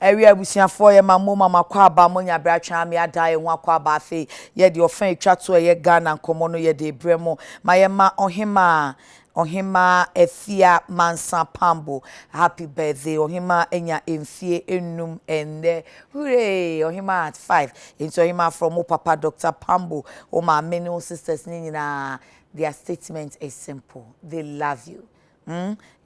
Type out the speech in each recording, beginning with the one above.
Ɛwi abusuafoɔ, yɛ ma mo mama kɔ aba mo nya abere atwɛn ame ada yɛn ho akɔ aba. Afei yɛde ɔfɛn etwa to, ɛyɛ Ghana nkɔmɔ no, yɛde brɛ mo ma yɛ ma ɔhemaa, Ɔhemaa Afia Mansa Pambo, happy birthday. Ɔhemaa anya mfie 5 ɛnnɛ. Hooray, ɔhemaa at 5. Nti ɔhemaa, from wo papa Dr Pambo, wo maame ne wo sisters ne nyinaa, their statement is simple: they love you.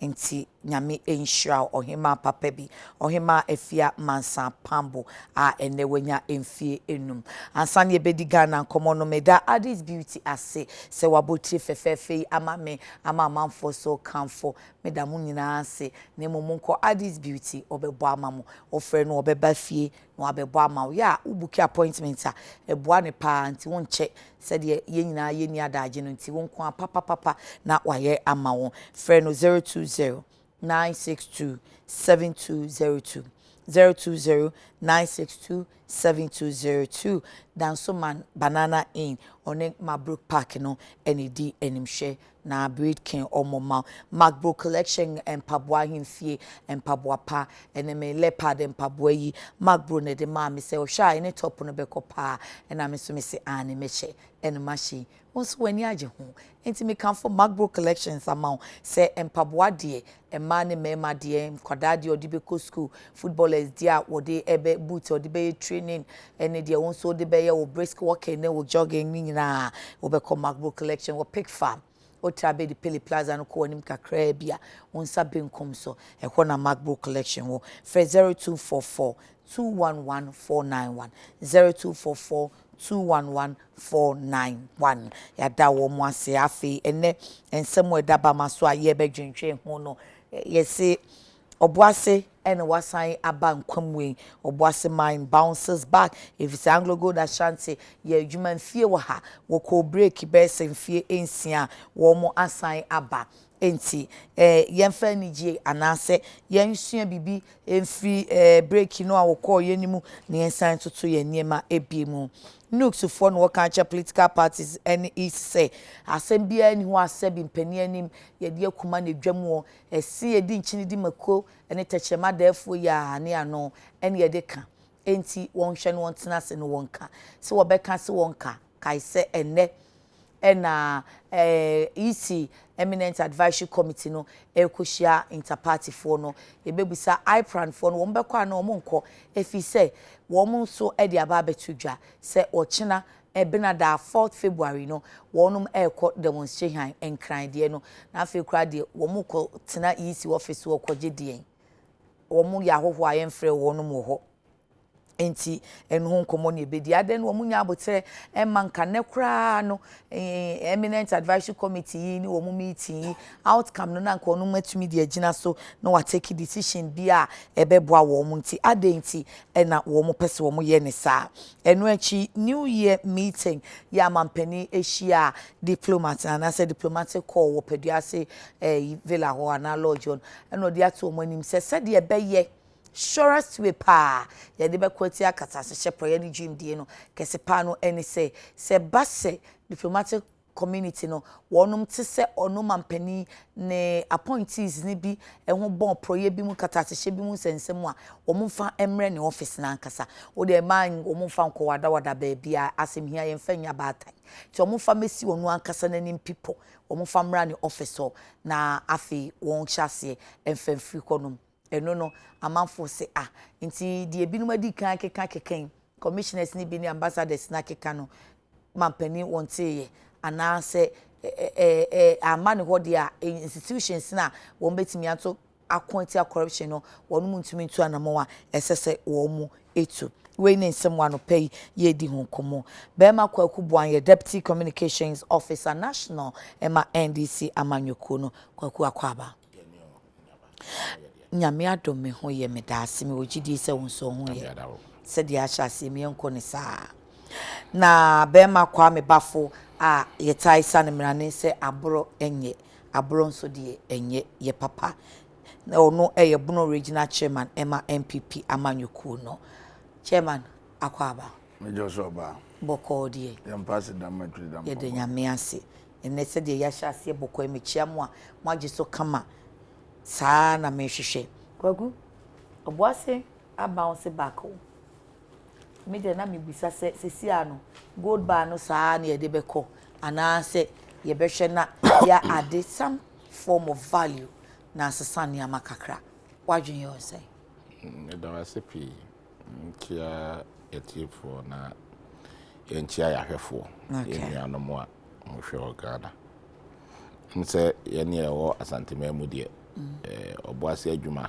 Nti Nyame nhyira wo, ɔhemaa papa bi, Ɔhemaa Afia Mansa Pambo a ɛnɛ wanya mfie 5. Ansa ne yɛbɛdi Ghana nkɔmmɔ no, meda Addis Beauty ase sɛ wabɔ tire fɛfɛɛfɛ yi ama me, ama amanfoɔ so kamfo. Meda mo nyinaa ase. Na mmom monkɔ Addis Beauty, ɔbɛbɔ ama mo. Ɔfrɛ no, ɔbɛba fie na wabɛbɔ ama wo. Yɛ a wobook appointment a, ɛboa ne paa, nti wonkyɛ sɛdeɛ yɛn nyinaa yɛnni adagye no, nti wo nko a papapapa na wayɛ ama wo. Frɛ no 020 962 7202, 020 962 7202. Dansoman Banana Inn, ɔne Mabrook Park no ɛna di animhwɛ na Braid King ɔmo ma Macbro Collection mpaboa, ahemfie mpaboa pa. Ɛne me leopard mpaboa yi, Macbro na ɛde maa me sɛ ɔhwɛ a ɛne top no bɛkɔ paa, ɛna me nso me se aane, mehyɛ ɛna mahyɛ yi. Wɔn nso wɔn ani agye ho, nti mekamfo Macbro Collections ama wo sɛ mpaboa deɛ, mmaa ne mmarima deɛ, nkwadaa deɛ ɔde bɛkɔ school, footballers deɛ a wɔde ɛbɛ boot a ɔde bɛyɛ training, ɛne deɛ wɔn nso de bɛyɛ wɔ brisk walking ne wɔ jogging ne nyinaa, wɔbɛkɔ Macbro Collection wɔ Pick Farm. Wotra bɛdi Pele Plaza no, kɔ anim kakraa bi a, wo nsa benkum so, ɛhɔ na Macbro Collection wɔ. Frɛ 0244 211 491, 0244 211 491. Yɛada wɔn mo ase. Afei ɛnɛ nsɛm a ɛda bama so a yɛbɛdwentwɛn ho no, yɛse Ɔboase ɛna wasan aba nkwam wei. Ɔboase mine bounces back, efisɛ Anglo Gold Ashanti yɛ adwuma mfie wɔ ha, wɔkɔ break bɛyɛ sɛ mfie 6, wɔn asan aba. Nti yɛmfa anigye anaasɛ yɛnsua biribi mfiri break no a wɔkɔɔ yɛn mu na yɛnsan toto yɛn nneɛma ebie mu. Nuksfoɔ no wɔka kyerɛ political parties ɛne EC sɛ asɛm biara ni hɔ asɛ bi mpanin anim yɛde akuma na edwam wɔ ɛsi yɛdi nkyini di mako ɛne tɛkyerɛma dɛɛfoɔ yi a ne ano ɛne yɛde ka. Nti wɔnhwɛ no, wɔntena ase no, wɔnka sɛ wɔbɛka sɛ wɔnka. Kae sɛ ɛnɛ ɛna EC Eminent Advisory Committee no ɛrekɔhyia interpartyfoɔ no. Yɛbɛbusa IPRAN foɔ no, wɔn bɛkɔ ana wɔn nkɔ, efi sɛ wɔn nso ɛde aba abɛto dwa sɛ ɔkyena ɛbenada 4 February no, wɔn ɛrekɔ demonstration. Nkran deɛ no, na afei koraa deɛ, wɔn kɔ tena EC office wɔ kɔgye deɛ wɔn yɛ ahohoɔ a yɛmfrɛ wɔn wɔ hɔ. Nti ɛno ho nkɔmmɔ ne ebedi adan no, wɔn nya abotire ɛma nka ne koraa no Eminent Advisory Committee yi ne wɔn meeting yi outcome no, na nka wɔn atumi de agyina so na wɔatake decision bi a ɛbɛboa wɔn. Nti adan nti ɛna wɔn pɛ sɛ wɔn yɛ ne saa. Ɛno akyi, New Year meeting yɛ amampanin ahyia diplomat anaasɛ diplomatic corps wɔ Peduase Villa hɔ anaa lodge hɔ no, ɛna ɔde ato wɔn anim sɛ sɛdeɛ ɛbɛyɛ surest way paa yɛde bɛkɔ ati akata ahyehyɛ prɔyɛ ne dwumadie no kɛse paa no, ɛne sɛ ba sɛ diplomatic community no wɔnom te sɛ ɔno mampanin ne appointees ne bi ɛho bɔn prɔyɛ bi mu, katahyehyɛ bi mu nsɛnsɛm a, wɔn mfa mmerɛ ne office n'ankasa. Wɔde mmaa wɔn mfa nkɔ wadawada baabi a asɛm hia yɛmfa nya baatan, nti wɔn mfa mesi wɔn ankasa n'anim pipo, wɔn mfa mmra ne office hɔ na afei wɔn hyɛ aseɛ mfa mfiri hɔnom. Ɛno no, amanfoɔ sɛ ah, nti deɛ ebinom adi kan keka keka yi, commissioners ne bi ne ambassadors na keka no, mampanin wɔn teeɛ anaasɛ ɛɛ ɛɛ ama ne hɔ deɛ a, institutions na wɔn bɛtumi ato ako atia corruption no, wɔn mu ntumi ntu anamɔ a ɛsɛ sɛ wɔn mu etu. Wei ne nsɛm wɔ anɔpɛ yi yɛredi ho nkɔmmɔ. Bɛrima Kwaku Boan yɛ Deputy Communications Officer National ɛma NDC amanyɔkuo no. Kwaku, akɔ. Nyame adom, me ho yɛ, me da ase. Me wɔ gyidie sɛ wo nso ho yɛ. Sɛdeɛ ahyɛ aseɛ mi, yɛnkɔ ne saa. Na bɛrima Kwame Bafo a yɛtae sa ne mmerane sɛ aborɔ nyɛ aborɔ nso deɛ ɛnyɛ yɛ papa, na ɔno ɛyɛ Bono Regional Chairman ɛma NPP amanyɔkuo no. Chairman, akɔ aba. Mejɔ sɛ ɔbaa. Bɔkɔɔ deɛ? Yɛmpa ase dam atwiri dam. Yɛda Nyame ase. Ɛnɛ sɛdeɛ yɛahyɛ aseɛ bɔkɔɔ, mekyia mo a moagye so kama saa na mehwehwɛ. Kwaku Ɔboase. Abounce back o. Me deɛ na mebisa sɛ seesei ara no gold bar no saa na yɛde bɛkɔ anaasɛ yɛbɛhwɛ na yɛ add some form of value na asesa nneɛma kakra. W'adwene yɛ wo sɛn? Meda wo ase pii. Nkyia atiefoɔ na yɛnkyia yɛahwɛfoɔ, yɛn nuanom a wɔhwɛ wɔ Ghana. M sɛ yɛne ɛwɔ Asanteman mu deɛ, Ɔboase adwuma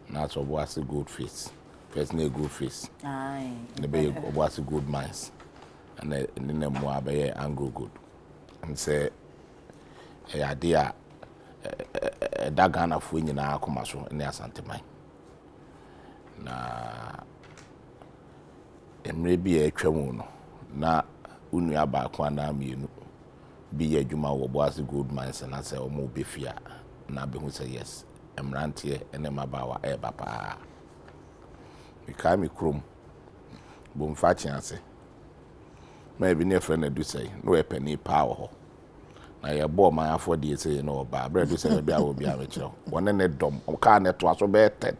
anaasɛ Ɔboase Gold Fields. First na Gold Fields. Na ɛbɛyɛ Ɔboase Gold Mines. Ɛna ne nam mu a bɛyɛ Anglo Gold. M sɛ ɛyɛ adeɛ a ɛda Ghanafoɔ nyinaa akoma so ne Asanteman. Na mmerɛ bi a atwa mu no, na wo nua baako anaa mmienu bi yɛ adwuma wɔ Ɔboase Gold Mines na sɛ wɔn bɛ fie a, na abɛhu sɛ yes, mmeranteɛ ne mmabaawa ɛreba paa. Mekae me kurom, Bomfa Kyease. Maa bi ne yɛfrɛ no Adusɛe, na ɔyɛ panin paa wɔ hɔ. Na yɛbɔ ɔman afɔdeɛ sɛ na ɔba. Berɛ Adusɛe baabi a wɔ biara mekyerɛ wo. Wɔne ne dɔm, kaa no ɛtoa so bɛyɛ 10.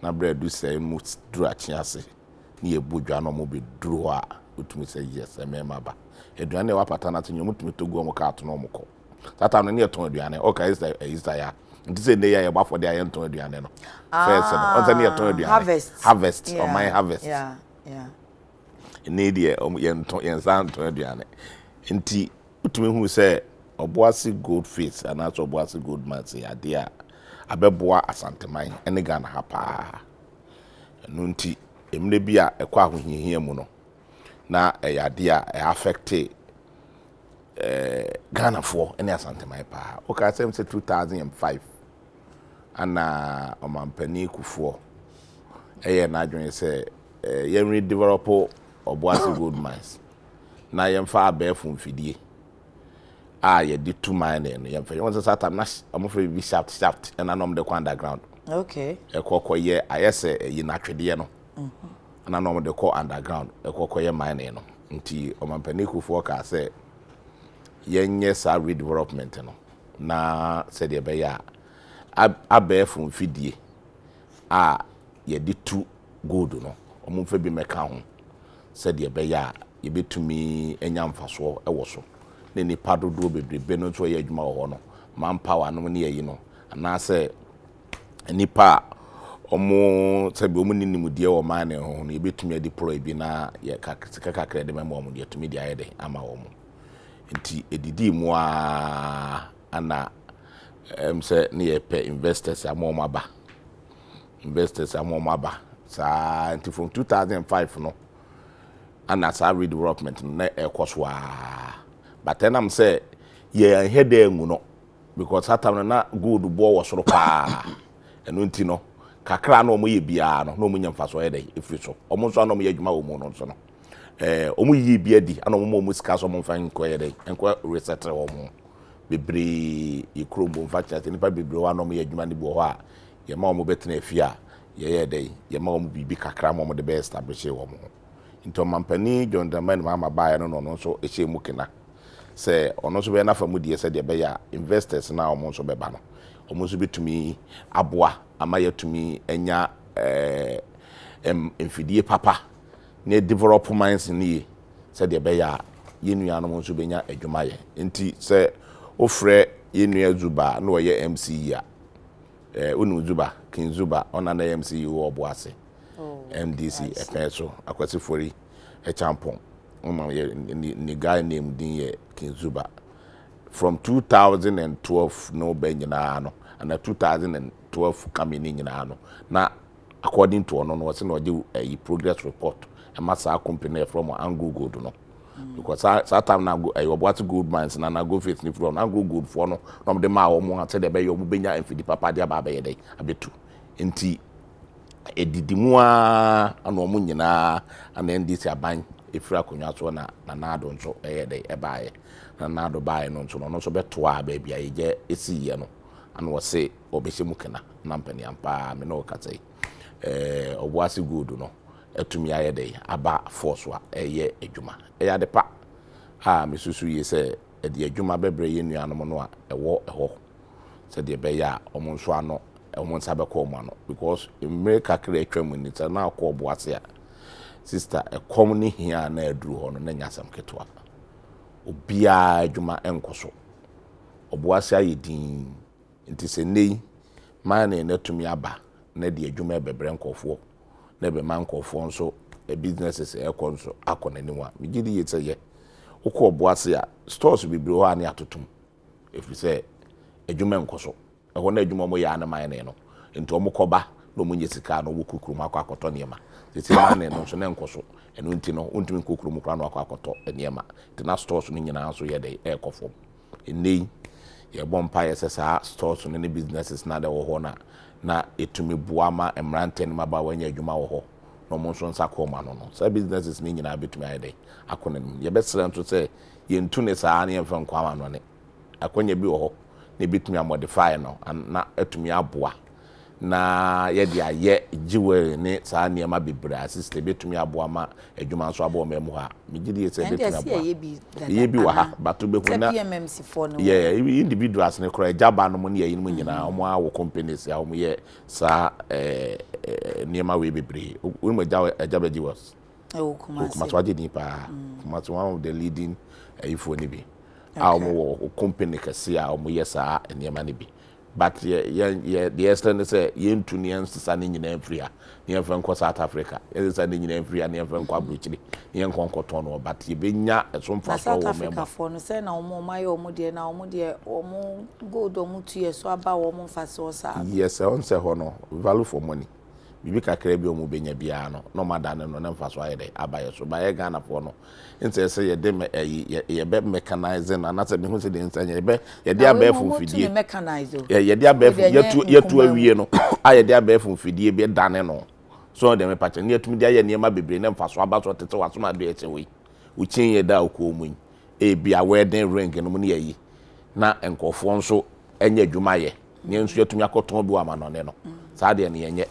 Na berɛ Adusɛe mu duru Akyease, ne yɛbɔ dwa na ɔmo bɛduru hɔ a, wotumi sɛ yes, mmarima ba. Aduane a ɛwɔ apata no ase nyɛ ɔmo tumi tɔ gu ɔmo kaa to na ɔmo kɔ. Saa time no ne yɛtɔn aduane. Ɔka Easter, Easter ya. Nti sɛ nnɛ yi a yɛbɔ afɔdeɛ a yɛntɔn aduane no. First no, ɔn sɛ ne yɛtɔn aduane. Harvest. Harvest, ɔman harvest. Nnɛ deɛ yɛntɔn, yɛnsa ntɔn aduane. Nti wotumi hu sɛ Ɔboase Gold Fields anaasɛ Ɔboase Gold Mines yɛ adeɛ a abɛboa Asanteman ne Ghana ha paa. Ɛno nti mmerɛ bi a ɛkɔ ahohiahia mu no, na ɛyɛ adeɛ a ɛ affect Ghanafoɔ ne Asanteman paa. Woka sɛ sɛ 2005 ana ɔmampanin Kufuor ɛyɛ n'adwene sɛ yɛn redevelop Ɔboase Gold Mines na yɛmfa abɛɛfo mfidie a yɛde tu mining no yɛmfa wɔn sɛ saa time na wɔfrɛ biribi shaft shaft ɛna na wɔde kɔ underground. Ɛkɔ kɔyɛ ayɛ sɛ ɛyi n'atwedeɛ no ɛna na wɔde kɔ underground ɛkɔ kɔyɛ mining no. Nti ɔmampanin Kufuor kaa sɛ yɛnyɛ saa redevelopment no na sɛdeɛ ɛbɛyɛ a abɛɛfo mfidie a yɛde tu gold no wɔn mfa bi mmɛka ho sɛdeɛ ɛbɛyɛ a yɛbɛtumi anya mfasoɔ ɛwɔ so na nipa dodoɔ bebrebe no nso ɛyɛ adwuma wɔ hɔ no, manpower nom ne yɛyi no anaasɛ nipa a wɔn sɛbi wɔn ni nimdeɛ wɔ mining ho no, yɛbɛtumi adeploy bi na yɛ sika kakra de mɛma wɔn deɛ yɛtumi de ayɛ dɛ ama wɔn. Nti edidi mu aa ana sɛ ne yɛpɛ investors ama wɔn aba, investors ama wɔn aba saa. Nti from 2005 no ana saa redevelopment no na ɛkɔ so aa, but ɛnam sɛ yɛn hɛ dɛ ngu no because saa time no na gold boɔ wɔ soro paa. Ɛno nti no kakra na wɔn yɛ biara no na wɔn nya mfasoɔ yɛ dɛ efiri so. Wɔn nso a na wɔn yɛ adwuma wɔ mu no nso no wɔn yiyi bi adi ana wɔn mu wɔn sika so wɔn mfa nkɔ yɛ dɛ nkɔ resettle wɔn ho bebree. Yɛ kurom bɔ nfa kyerɛ sɛ nipa bebree wɔ hɔ a na wɔn yɛ adwuma no bi wɔ hɔ a yɛma wɔn bɛtena fie a yɛyɛ dɛ yɛma wɔn biribi kakra ma wɔn de bɛyɛ establish wɔn ho. Nti ɔmampanin John Dramani Mahama baeɛ no na ɔno nso hyɛ mu kena sɛ ɔno nso bɛyɛ n'afa mu deɛ sɛdeɛ ɛbɛyɛ a investors na wɔn nso bɛba no wɔn nso bɛtumi aboa ama yɛatumi anya mfidie papa na develop mines no yie sɛdeɛ ɛbɛyɛ a yɛn nuanom nso bɛnya adwuma yɛ. Nti sɛ wofrɛ yɛn nua Zuba na ɔyɛ MCE a wonim Zuba, King Zuba, ɔna na ɛyɛ MCE wɔ Ɔboase. MDC ɛpɛn so Akwasi Fori Ɛkyampɔn ɔma yɛ ne guy name din yɛ King Zuba. From 2012 no bɛ nyinaa no ana 2012 coming ne nyinaa no na according to ɔno no ɔsɛ na ɔgye ɛyi progress report ɛma saa company no yɛfrɛ mo Anglo Gold no because saa time na ɛyɛ Ɔboase Gold Mines na Gold Fields ne firi hɔ no Anglo Gold foɔ no na ɔmo de maa wɔn a sɛdeɛ ɛbɛyɛ ɔmo bɛnya mfidi papa de aba abɛyɛ dɛ abɛtu. Nti edidi mu aa ana wɔn nyinaa ana NDC aban efiri akonnwa soɔ na Nana Addo nso ɛyɛ dɛ ɛbaayɛ. Nana Addo baayɛ no nso no ɔno nso bɛtoa baabi a yɛgya esi yɛ no ana ɔse ɔbɛhyɛ mu kena na mpanyinfoɔ paa me ne ɔkasa yi Ɔboase Gold no atumi ayɛ dɛ aba force a ɛyɛ adwuma. Ɛyɛ ade pa a mesusu yie sɛ ɛde adwuma bɛbrɛ yɛn nuanom no a ɛwɔ ɛhɔ sɛdeɛ ɛbɛyɛ a wɔn nso ano. wɔn nsa bɛkɔ wɔn ano because mmerɛ kakra atwa mu ni sɛ na akɔ Obuasi a sister ɛkɔm ne hia a na aduru hɔ no na nya asɛm ketewa obiara adwuma nkɔ so Obuasi ayɛ din nti sɛ nne yi mining no atumi aba na de adwuma ɛbɛbrɛ nkɔfoɔ na ɛbɛma nkɔfoɔ nso businesses ɛkɔ nso akɔ n'anim a megye di yie sɛ yɛ wokɔ Obuasi a stores bebree hɔ a ne atotom ɛfiri sɛ adwuma nkɔ so ɛhɔ na adwuma ɔmo yɛ ane mining no nti ɔmo kɔba na ɔmo nye sika na ɔmo kɔ kurom akɔ akɔtɔ nneɛma tete mining no nso ne nkɔ so ɛno nti no wontumi nkɔ kurom koraa na wakɔ akɔtɔ nneɛma nti na stores no nyinaa nso yɛ dɛ ɛɛkɔ fam ɛnɛ yi yɛbɔ mpa yɛ sɛ saa stores no ne businesses na de wɔ hɔ na na ɛtumi boa ma mmeranteɛ no mmabaawa anya adwuma wɔ hɔ na ɔmo nso nsa kɔ ɔmo ano no saa businesses no nyinaa bɛtumi ayɛ dɛ akɔ n'anim yɛbɛsrɛ nso sɛ yɛntu ne saa ne yɛmfa nkɔ ama no ne akɔnya bi wɔ hɔ na ebɛtumi amodify no na atumi aboa na yɛde ayɛ jewelry ne saa nneɛma bebree a sister ebɛtumi aboa ma adwuma nso aboa ɔmo mu ha megye di sɛ ebɛtumi aboa ɛyɛ bi wɔ ha bato bɛhu na yɛ individuals ne koraa ɛgyaba no mu ne yɛyi no mu nyinaa wɔn awɔ companies a wɔn yɛ saa ɛɛ nneɛma wei bebree wɔn mu agya ɛgyaba jewels ɛwɔ Kumasi Kumasi wagye din paa Kumasi one of the leading ɛyifoɔ ne bi a wɔn wɔ company kɛse a wɔn yɛ saa nneɛma no bi but yɛ yɛ yɛ deɛ ɛsɛ ne sɛ yɛntu ne yɛn ne nyinaa mfiri ha ne yɛn fɛ nkɔ South Africa yɛn sisa ne nyinaa mfiri ha ne yɛn fɛ nkɔ aburokyire ne yɛn nkɔ nkɔtɔn no but yɛbɛnya ɛso na mfasoɔ South wɔ Africa mɛma foɔ no sɛ na wɔn ayɛ wɔn deɛ na wɔn deɛ wɔn gold wɔn tu yɛ so aba wɔn mfasoɔ saa. Yes, ɛwɔn sɛ hɔ no value for money biribi kakra bi a wɔn bɛnya biara no na wɔn adane no ne mfasoɔ ayɛ dɛ aba yɛ so bayɛ Ghanafoɔ no nsɛ sɛ yɛde mɛ ɛyi yɛ yɛbɛ mechanise no anaasɛ mehu sɛ deɛ nsa yɛbɛ yɛde abɛɛfo mfidie ne mechanise o. yɛ yɛde abɛɛfo Wei deɛ yɛtu ɛnyɛ yɛtu nkuma mu. awie no a yɛde abɛɛfo mfidie bi dane no so deɛ mepa kyɛ ne yɛtumi de ayɛ nneɛma bebree ne mfasoɔ aba so tete wasom adeɛ ɛkyɛ wei wokyin yɛ da okɔn mu yi ebi a wedding ring no mu ne yɛyi na nkɔfoɔ nso nyɛ adwuma yɛ ne nso yɛtumi akɔtɔn bi wɔ amanɔne no saa deɛ no yɛnyɛ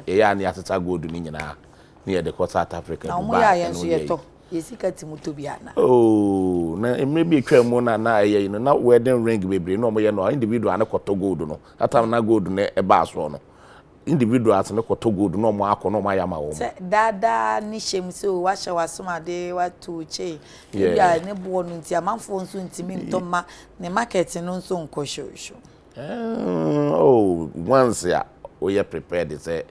yɛyɛ a ne yɛasesa gold no nyinaa ne yɛde kɔ South Africa Na wɔn Dubai yɛ a yɛn ɛno nso ne yɛyi. yɛtɔ yɛ sika ti mu tɔ bi ana. Oh, na mmerɛ bi atwa mu na na ɛyɛ yi no na wedding ring bebree na ɔmo yɛ no individual ne kɔtɔ gold no that time na gold no ɛbaa soɔ no individuals ne kɔtɔ gold na ɔmo akɔ na ɔmo ayɛ ama wɔn. Sɛ daadaa ne hyɛ mu sɛ o wahyɛ w'asomade wato kyee ebi a ne boɔ no nti amanfoɔ nso ntumi ntɔ ma ne market no nso nkɔ hwehwɛ. Oh, once a woyɛ prepared sɛ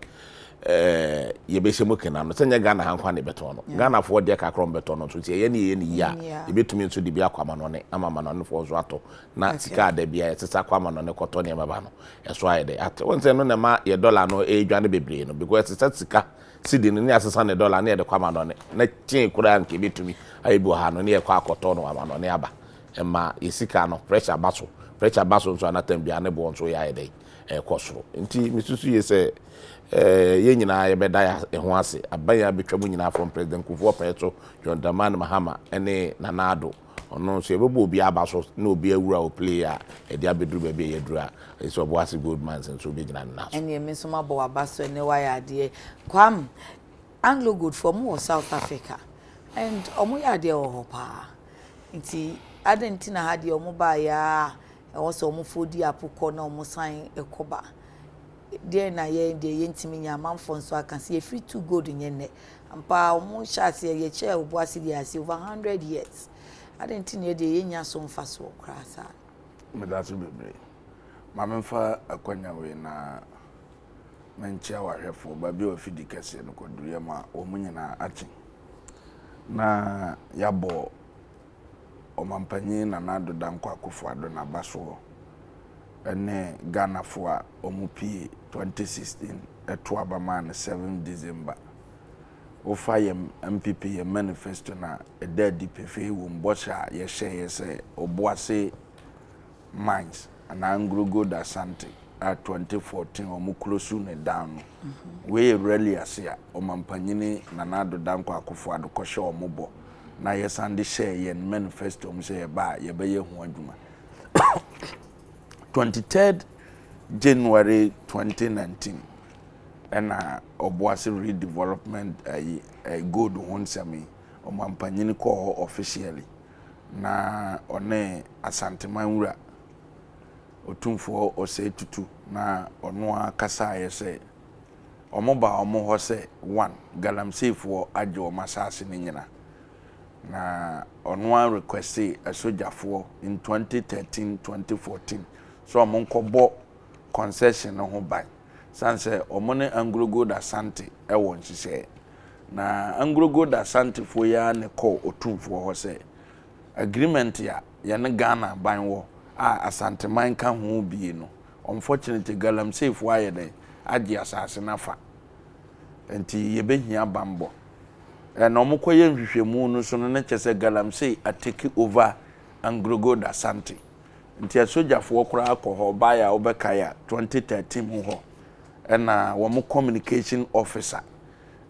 yɛbɛhyɛ mu kena no sɛ nyɛ Ghana ha nkwa ne bɛtɔn no Ghanafoɔ deɛ kakra ɔmbɛtɔ no nso nti ɛyɛ ne yɛyɛ ne yie a yɛbɛtumi nso de bi akɔ amanɔne ama amanɔnefoɔ nso atɔ na sika ada bi a yɛsesa akɔ amanɔne kɔtɔ nneɛma ba no ɛso ayɛ dɛ ate wɔn sɛ no na ma yɛ dollar no ɛredwane bebree no because ɛsesa sika sidi no ne asesa ne dollar ne yɛde kɔ amanɔne na kyɛn koraa nka yɛbɛtumi ayɛ bi wɔ ha no ne yɛkɔ akɔtɔ no amanɔne aba ɛma yɛ sika no pressure ba so pressure ba so nso anatam bia ne boɔ nso yɛ ayɛ dɛ ɛkɔ soro nti mesusu yie sɛ yɛn nyinaa yɛbɛda yɛn ho ase aban a abɛtwa mu nyinaa from President Kufuor pɛɛ so John Dramani Mahama ɛne Nana Addo ɔno nso yɛbɛbɔ obi aba so na obi awura o play a yɛde abɛduru baabi a yɛduru a ɛsɛ Obuasi Gold Mines nso bɛgyina ne nan so. Ɛnneɛ me nso mabɔ w'aba so ɛnɛ wayɛ adeɛ Kwam Anglo Gold foɔ ɔmo wɔ South Africa and ɔmo yɛ adeɛ wɔ hɔ paa nti adi nti na ha deɛ ɔmo baayɛ a ɛwɔ sɛ ɔmo fo di apokɔ na ɔmo san ɛkɔ ba deɛ na yɛn deɛ yɛntumi nya amanfoɔ nso aka sɛ yɛfiri tu gold nyɛ nnɛ mpa ɔmo hyɛ aseɛ yɛkyɛ Obuasi deɛ ase over 100 years adi nti na yɛ deɛ yɛnya so mfa soɔ koraa saa. Meda so bebree ma memfa akwanya wei na menkyia wahwɛfoɔ baabi a wafidi kɛseɛ no kɔduruyɛ ma wɔn nyinaa akye na yɛabɔ ɔmampanyin Nana Addo Dankwa Akufo Addo n'aba soɔ ɛne Ghanafoɔ a wɔn pie 2016 ɛto aba maa no 7 December. Wofa yɛn NPP yɛn manifesto na ɛda adi pefee wɔ mbɔhyɛ a yɛhyɛeɛ sɛ Obuase Mines anaa Anglo Gold Asante a 2014 wɔn close ne down no wei yɛ rally ase a ɔmampanyini Nana Addo Dankwa Akufo Addo kɔhyɛ wɔn bɔ na yɛsan de hyɛɛ yɛn manifesto mu sɛ yɛba a yɛbɛyɛ ho adwuma. 23rd January 2019 ɛna Obuasi redevelopment ɛyi ɛyi gold ho nsɛm yi ɔmampanyini kɔɔ hɔ officially na ɔne Asanteman wura. Otumfoɔ Osei Tutu na ɔno ara kasaeɛ sɛ wɔn baa wɔn hɔ sɛ one, Galamseyfoɔ agye wɔn asaase no nyina. Na ɔno ara requestee asogyafoɔ in 2013, 2014 sɛ wɔn nkɔbɔ concession no ho ban sane sɛ wɔn ne Anglo Gold Asante wɔ nhyehyɛeɛ. Na Anglo Gold Asantefoɔ yi ara na ɛkɔɔ Otumfoɔ hɔ sɛ agreement a yɛne Ghana aban wɔ a Asanteman ka ho bie no, unfortunately Galamseyfoɔ ayɛ dɛn agye asase no afa nti yɛbɛhia banbɔ. Ɛna wɔkɔyɛ nhwehwɛmu no so no na kyerɛ sɛ Galamsey atake over Anglo-Gold Asante. Nti asogyafoɔ koraa kɔ hɔ, baeɛ a wobɛkae a 2013 mu hɔ ɛna wɔn communication officer,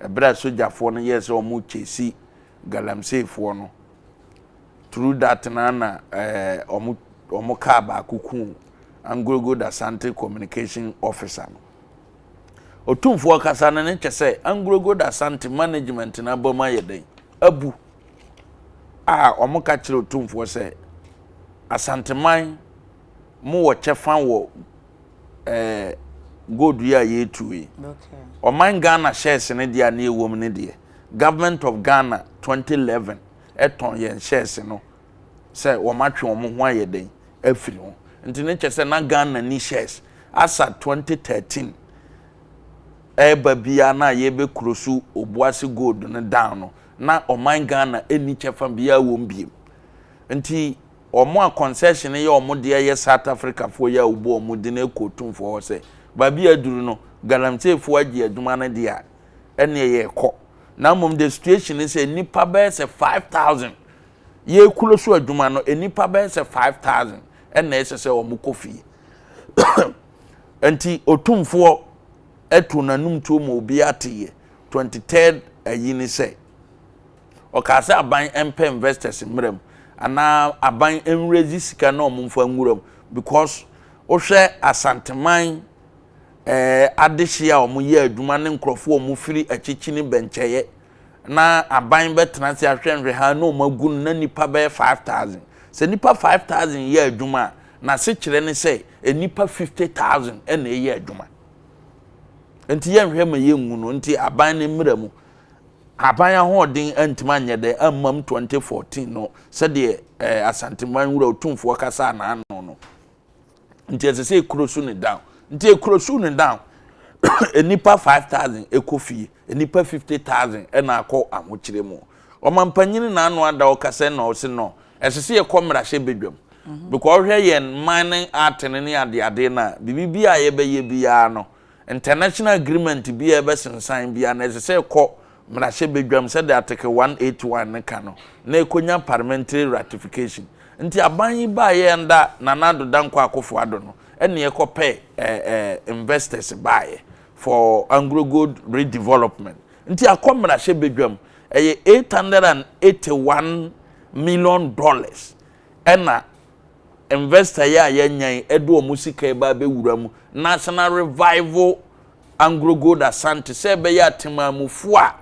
ɛberɛ a sogyafoɔ no yɛɛ sɛ wɔn chase Galamseyfoɔ no, through that na na ɛɛ wɔn wɔn kaa baako kuu Anglo-Gold Asante communication officer no. Otumfoɔ kasa no ne kyɛ sɛ Anglo-Gold Asante management no abam ayɛ dɛn abu a wɔn ka kyerɛ Otumfoɔ sɛ Asanteman mo wɔ kyɛfa wɔ ɛɛ gold yi a yɛretu yi. Ɔman Ghana shares no deɛ a ne ɛwɔ mu no deɛ government of Ghana 2011 ɛtɔn yɛn shares no sɛ wɔn atwe wɔn ho ayɛ dɛn afiri ho. Nti ne kyɛ sɛ na Ghana ni shares asa 2013 ɛreba biara na yɛbɛkuro so Obuasi gold no down no na ɔman Ghana ɛnni kyɛfa biara wɔ mu biem. Nti wɔn a concession yɛ wɔn deɛ yɛ South Africa foɔ yi a wɔbɔ wɔn din kɔ otumfoɔ hɔ sɛ baabi a aduru no galamseyfoɔ agye adwuma no deɛ a ɛneɛ yɛrekɔ na mmom the situation ne sɛ nnipa bɛyɛ sɛ 5000 yɛrekuro so adwuma no nnipa bɛyɛ sɛ 5000 ɛna ɛsɛ sɛ wɔn kɔ fie nti otumfoɔ ɛto n'anum tuo ma obi ateyɛ 23rd ayi ne sɛ Ɔkaa sɛ aban mpɛ investors mmra mu anaa aban nraise sika na wɔn mfa nwura mu because wohwɛ Asanteman eh, adehye a wɔn yɛ adwuma ne nkurɔfoɔ a wɔn firi akyikyi ne bɛnkyɛeɛ na aban bɛtena ase ahwɛ nhwɛha na wɔn agu no na nipa bɛyɛ 5000 sɛ nipa 5000 yɛ adwuma a n'asekyerɛ ne sɛ nipa 50000 ɛna ɛyɛ adwuma nti yɛnhwɛ ma yɛngu no nti aban no mmra mu Aban ahoɔden antumi anyɛ dɛ ammam 2014 no sɛdeɛ eh, Asanteman wura Otumfoɔ kasaa n'ano no. Nti ɛsɛ sɛ ekuro su ne down. Nti ekuro su ne down. Nnipa 5000 ɛkɔ fie, nnipa 50000 ɛna akɔ ahokyere mu. Ɔmampanyini n'ano ada ɔkasa na ɔse no, ɛsɛ sɛ yɛkɔ mmarahyɛ badwam. Mhm. Because ɔhwɛ yɛn mining act no ne adeade no a, biribi bi a yɛbɛyɛ biara no, International agreement bi a ɛbɛsensan biara no, ɛsɛ sɛ ɛkɔ mmarahyɛbadwam sɛdeɛ Article 181 no ka no, na ɛkɔnya parliamentary ratification. Nti aban yi baeɛ under Nana Addo Dankwa Akufo Addo no, ɛna ɛkɔpɛ eh, eh, investors baeɛ for Anglo Gold redevelopment. Nti akɔ mmarahyɛbadwam, ɛyɛ 881 million dollars ɛna investor yi a yɛanya yi de wɔn sika yi ba abɛwura mu National Revival Anglo Gold Asante sɛ ɛbɛyɛ atemammufoɔ a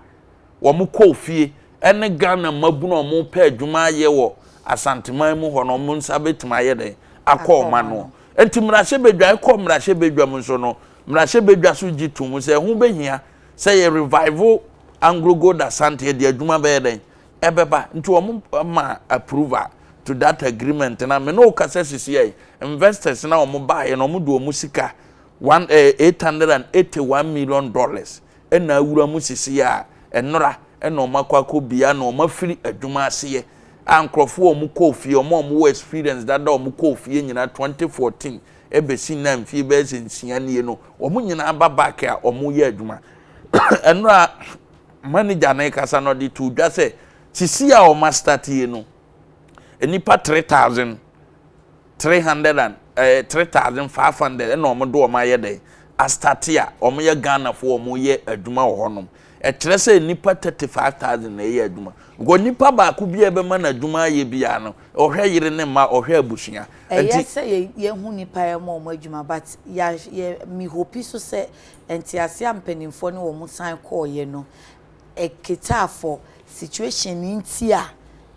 wɔn kɔɔ fie ne Ghana mmabunu a wɔpɛ adwuma ayɛ wɔ Asanteman mu hɔ no wɔn nsa bɛtumi ayɛ dɛn akɔ wɔn ano. Nti mmarahyɛbadwa ɛkɔ mmarahyɛbadwa mu nso no mmarahyɛbadwa so gye to mu sɛ ɛho bɛhia sɛ yɛ revival Anglo Gold Asante yɛde adwuma bɛyɛ dɛn ɛbɛba nti wɔn ma approval to that agreement na me ne wo kasa sisi yɛ investors na wɔn baayɛ na wɔn de wɔn sika one eh, $881 million ɛna awura mu sisi yɛ a ɛnora ɛna wɔn akɔ akɔ bia na wɔn afiri adwuma aseɛ a nkurɔfoɔ a wɔn kɔɔ fie wɔn a wɔn wɔ experience dada wɔn kɔɔ fie nyinaa 2014 ɛbɛsi na mfie bɛyɛ sɛ nsia nie no wɔn nyinaa ba back a wɔn yɛ adwuma. Ɛnora manager no rekasa no ɔde too dwa sɛ sisi a wɔn astart yi no nnipa 3300 and eh, 3500 ɛna wɔn de wɔn ayɛ dɛ astart a wɔn yɛ Ghanafoɔ wɔn yɛ adwuma wɔ hɔnom. Ɛkyerɛ sɛ nnipa 35,000 na ɛyɛ adwuma because nipa baako bi a ɛbɛma no adwuma ayɛ biara no ɔhwɛ yere ne mma ɔhwɛ abusua. Ɛyɛ sɛ yɛ yɛhu nipa yɛ ma wɔn adwuma but yɛ yɛ mi hope so sɛ Ntease a mpanimfoɔ ne wɔn san kɔeɛ no cater for situation no nti a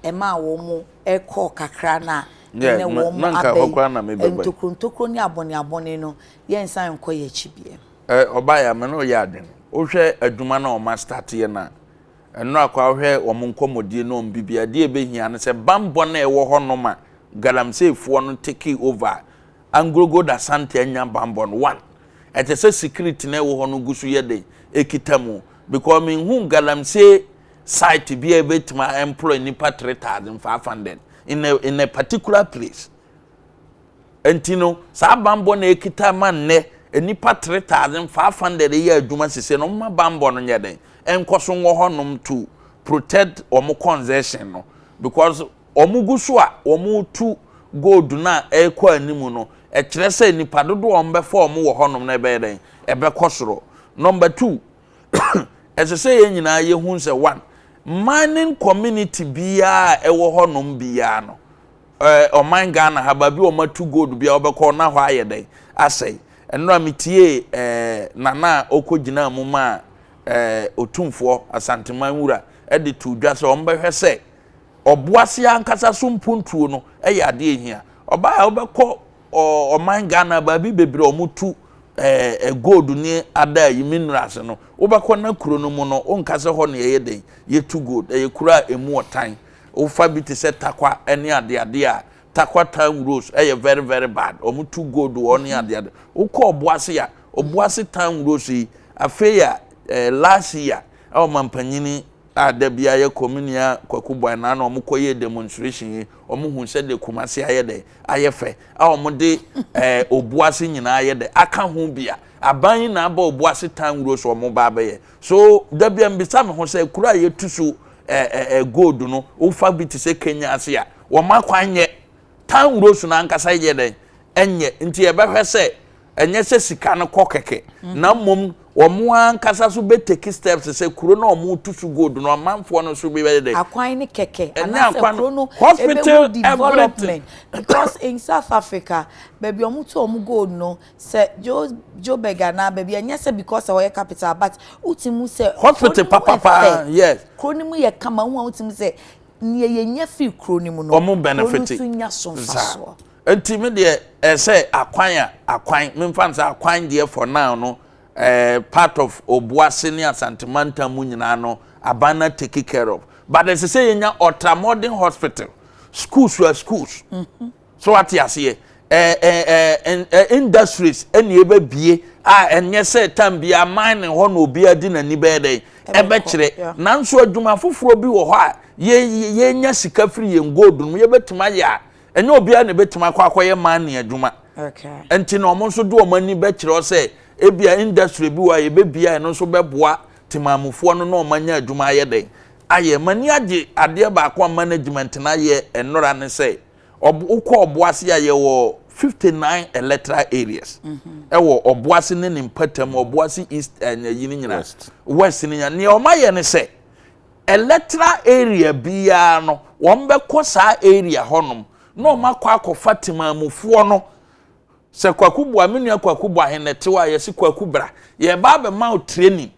ɛmaa wɔn kɔɔ kakra no a. Ɛnɛ wɔn aba yi, ntokuro ntokuro ne abɔne abɔne no, yɛnsan nkɔ yɛn akyi bio. Ɔbaeɛ a, me ne wo yɛ adwene. Wohwɛ adwuma no a wɔn astate no a, ɛno akɔ a wohwɛ wɔn nkɔmmɔdie ne wɔn biribiara, adeɛ a ɛbɛhia ne sɛ bammɔ no a ɛwɔ hɔnom a galamseyfoɔ no take over a Anglogold Asante anya bammɔ no, one, ɛkyɛ sɛ security no a ɛwɔ hɔ no gu so yɛ dɛn, ɛkita mu. Because menhuu galamsey site bi a ɛbɛtumi a employ nnipa 3,500 in a particular place. Nti no, saa bammɔ na ɛkita ma nnɛ nnipa 3,500 yɛ adwuma sese no, ɔmma bammɔ no nyɛ dɛn, ɛnkɔ so wɔ hɔnom to protect wɔn concession no, because wɔn gu so a wɔn tu gold no a ɛrekɔ anim no, ɛkyerɛ sɛ nipa dodoɔ a wɔn bɛfa wɔn wɔ hɔnom no ɛbɛyɛ dɛn, ɛbɛkɔ soro. Number two, ɛsɛ sɛ yɛn nyinaa yɛhu sɛ one, mining community biara a ɛwɔ hɔnom biara no, ɔman Ghana ha, baabi a wɔn atu gold biara wɔbɛkɔ na hɔ ayɛ dɛn, asɛe. Ɛnora metie nana a ɔkɔ gyina mu ma Otumfoɔ Asanteman wura ɛde to dwa sɛ wɔn bɛhwɛ sɛ Ɔboase ankasa so mpuntuo no yɛ adeɛ ehia. Ɔbaa a wobɛkɔ ɔman Ghana baabi bebree a wɔtu gold ne ada yi minerals no, wobɛkɔ na kuro no mu no, wonka sɛ hɔ na yɛyɛ den yɛtu gold. Ɛyɛ kuro a emu ɔtan. Wofa bi te sɛ Tarkwa ne adeade a, Tarkwa town roads ɛyɛ very very bad. Wɔn tu gold wɔ ne adeade. Wokɔ Ɔboase a, Ɔboase town roads yi, afei a last year a ɔmampanyini a da bi ayɛ kɔminia Kwaku Boy na na wɔn kɔ yɛ demonstration yi, wɔn hu sɛdeɛ Kumasi ayɛ dɛ ayɛ fɛ a wɔn de Obuasi nyinaa ayɛ dɛ aka ho bi a aban yi na aba Obuasi town roads wɔn ba abɛyɛ so. Da bi a mbisa me ho sɛ kuro a yɛtu so gold no, wofa bi te sɛ Kenya ase a, wɔn akwan nyɛ, town roads no ankasa yɛ dɛ ɛnyɛ. Nti yɛbɛhwɛ sɛ ɛnyɛ sɛ sika no kɔ kɛkɛ, na mmom wɔn ankasa so bɛ take steps sɛ kuro na wɔn tu so gold no, amanfoɔ no so bi bɛyɛ dɛ. Akwan ne kɛkɛ anaasɛ kuro no hospital, development, because in South Africa, baabi a wɔn tu wɔn gold no, sɛ Jo Joburg anaa baabi, ɛnyɛ sɛ because ɛhɔ yɛ capital, but wotu mu sɛ hospital papapa, yes. Kuro no mu yɛ kama, wɔn a wotu mu sɛ nea yɛnya firi kuro no mu no, wɔn kuro no benefit nso nya so mfasoɔ. Nti mi deɛ, ɛsɛ akwan a akwan memfa no sɛ akwan deɛ, for now no, part of Obuase ne Asantemantam mu nyinaa no, aban na take care of, but ɛsɛ sɛ yɛnya ultra modern hospital, schools were schools. So ate aseɛ, ɛɛ ɛɛ ɛɛ industries ɛna ɛbɛbie a ɛnyɛ sɛ time bi aman ne hɔ na obiara di n'ani bɛyɛ dɛ ɛbɛkyerɛ. Nanso adwuma foforɔ bi wɔ hɔ a yɛ yɛnya sika firi yɛn gold no mu yɛbɛtumi ayɛ a ɛnyɛ obiara na ɛbɛtumi akɔyɛ mining adwuma. Nti na wɔn nso de wɔn ani bɛkyerɛ sɛ ebia industry bi wɔ a yɛbɛbia, ɛno nso bɛboa temamufoɔ no na wɔn anya adwuma ayɛ dɛn ayɛ. Mani agye adeɛ baako a management na ayɛ nnora ne sɛ wokɔ Ɔboase a, yɛwɔ 59 electoral areas ɛwɔ Ɔboase ne ne mpatam, Ɔboase East ɛnyɛ yi ne nyinaa, West ne nyinaa. Nea wɔn ayɛ ne sɛ electoral area biara no, wɔn bɛkɔ saa area hɔnom na wɔn akɔ akɔfa temamufoɔ no sɛ Kwaku Boa, me nua Kwaku Boa ahenɛtew a yɛsi Kwaku bra, yɛba abɛma wo training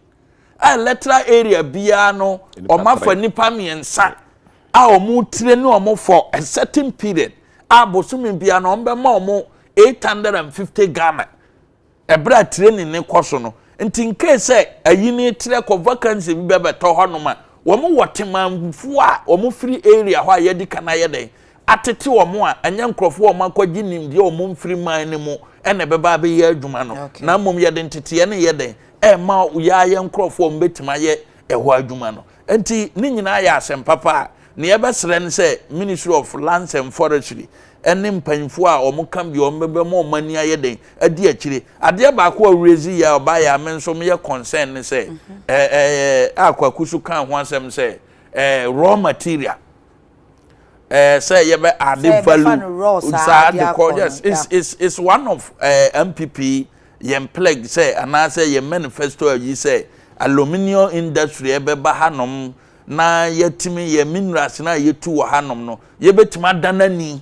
a electoral area biara no, wɔn afa nipa mmiɛnsa a wɔn train wɔn for a certain period a bosome biara no wɔn bɛma wɔn 850 Ghana ɛberɛ a training ne kɔ so no. Nti nkee sɛ ayi ne trɛ kɔ vacancy bi bɛbɛtɔ hɔnom a, wɔn wɔ temanfoɔ a wɔn firi area hɔ a yɛdi kan ayɛ dɛn atete wɔn a ɛnyɛ nkurɔfoɔ a wɔn akɔgye nimdeɛ a wɔn mfiri man no mu ɛna ɛbɛba abɛyɛ adwuma no, na mmom yɛde nteteɛ no yɛ dɛn ɛma yɛayɛ nkurɔfoɔ a wɔn bɛtumi ayɛ ɛhɔ adwuma no. Nti ne nyinaa yɛ asɛm papa a nea yɛbɛsrɛ no sɛ Ministry of Lands and Forestry ɛne mpanyinfoɔ a wɔn ka bi wɔn bɛbɛ mu wɔn ani ayɛ dɛn adi akyire. Adeɛ baako a ɔrezi yɛ a ɔbaa yɛ a me nso meyɛ concern ne sɛ ɛɛ ɛɛ a Kwaku so kan ho asɛm sɛ raw material sɛ yɛbɛ add value saa de kɔ. Yes, it's one of NPP yɛn pledge sɛ anaasɛ yɛn manifesto ayi sɛ aluminium industry ɛbɛba hanom na yɛtumi yɛ minerals na yɛtu wɔ hanom no, yɛbɛtumi ada n'ani.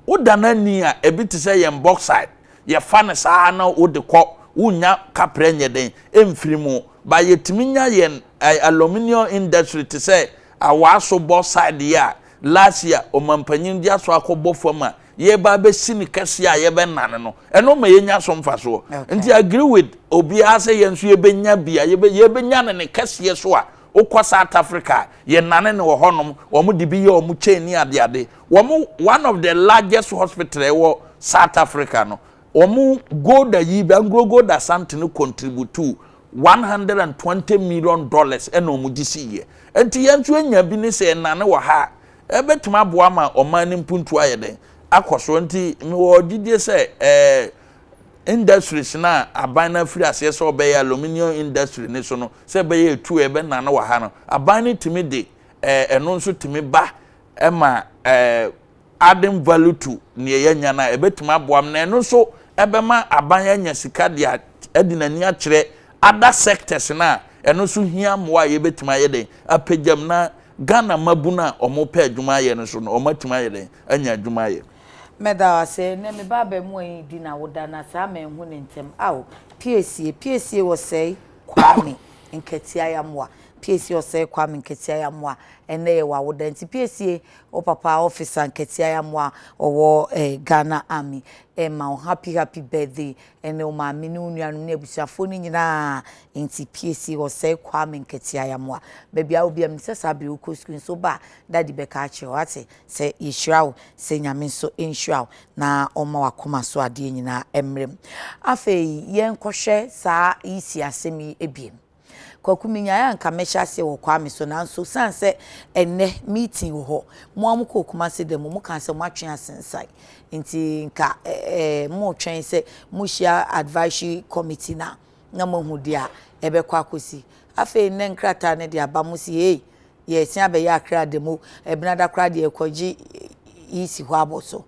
Woda n'ani a, ebi te sɛ yɛn bauxite, yɛfa no saa na wode kɔ, wonya kaprɛ nyɛ den ɛmfiri mu ba. Yɛtumi nya yɛn aluminium industry te sɛ Awaaso bauxite yi a last year ɔmampanyin de aso akɔbɔ fam a. yɛreba abɛsi no kɛseɛ a yɛbɛnane no, ɛno ma yɛnya so mfasoɔ. Nti agree with obiara sɛ yɛn nso yɛbɛnya bi a, yɛbɛnya no ne kɛseɛ so a, wokɔ South Africa a, yɛnane no wɔ hɔnom, wɔn de bi yɛ wɔn chain ne adeade. Wɔn one of the largest hospital ɛwɔ South Africa no, wɔn gold ayi bi, Anglo Gold Asante no contribute $120 million ɛna wɔn gye si yɛ. Nti yɛn nso anya bi ne sɛ ɛnane wɔ ha a, ɛbɛtumi aboa ma ɔman no mpuntu ayɛ dɛn akɔ so. Nti mewɔ gyidie sɛ industries na aban no afiri aseɛ sɛ ɔbɛyɛ aluminium industry ne so no, sɛ ɛbɛyɛ etu a ɛbɛnane wɔ ha no, aban no tumi de ɛno nso tumi ba ɛma adding value to nea yɛnya no a, ɛbɛtumi aboa m na ɛno nso ɛbɛma aban anya sika de ɛde n'ani akyerɛ other sectors na ɛno nso hia mmoa a yɛbɛtumi ayɛ dɛn apagyam na Ghana mabu no a ɔmo pɛ adwuma ayɛ no so no, ɔmo atumi ayɛ dɛn anya adwuma ayɛ. Mɛda wo ase. Ɛnɛ me ba abɛmoa yi di na woda na saa manhu ne ntɛm. Ao, piesie, piesie wɔ sɛe Kwame Nkatia Yamoa. Piesie ɔsɛe Kwame Nkatia Yamoa. Ɛnɛ yɛ w'awoda nti piesie wo papa Officer Nkatia Yamoa ɔwɔ Ghana Army ɛma wo happy happy birthday ɛne wo maame ne wo nuanom ne abusuafoɔ no nyinaa. Nti piesie ɔsɛe Kwame Nkatia Yamoa. Baabi a wo bia menim sɛ saa bere wokɔ sukuu nso ba a, daddy bɛka akyerɛ wo ate sɛ yɛhyira wo, sɛ Nyame nso nhyira wo na ɔma wakoma so adeɛ nyinaa mmerɛ mu. Afei yɛnkɔhwɛ saa EC asɛm yi ebiem. Kwaku, menyaeɛ a nka mɛhyɛ aseɛ wɔ Kwame so, nanso san sɛ ɛnɛ meeting wɔ hɔ. Mo a mokɔ Kumase da mu, moka sɛ moatwe asensan nti nka motwɛn sɛ mohyia advisory committee na moahu deɛ a ɛbɛkɔ akɔsi. Afei nnɛ nkrataa no de aba, mo si hey, yɛsi abɛyɛ Akra da mu ɛbenada koraa deɛ ɛkɔgye EC hɔ abɔ so.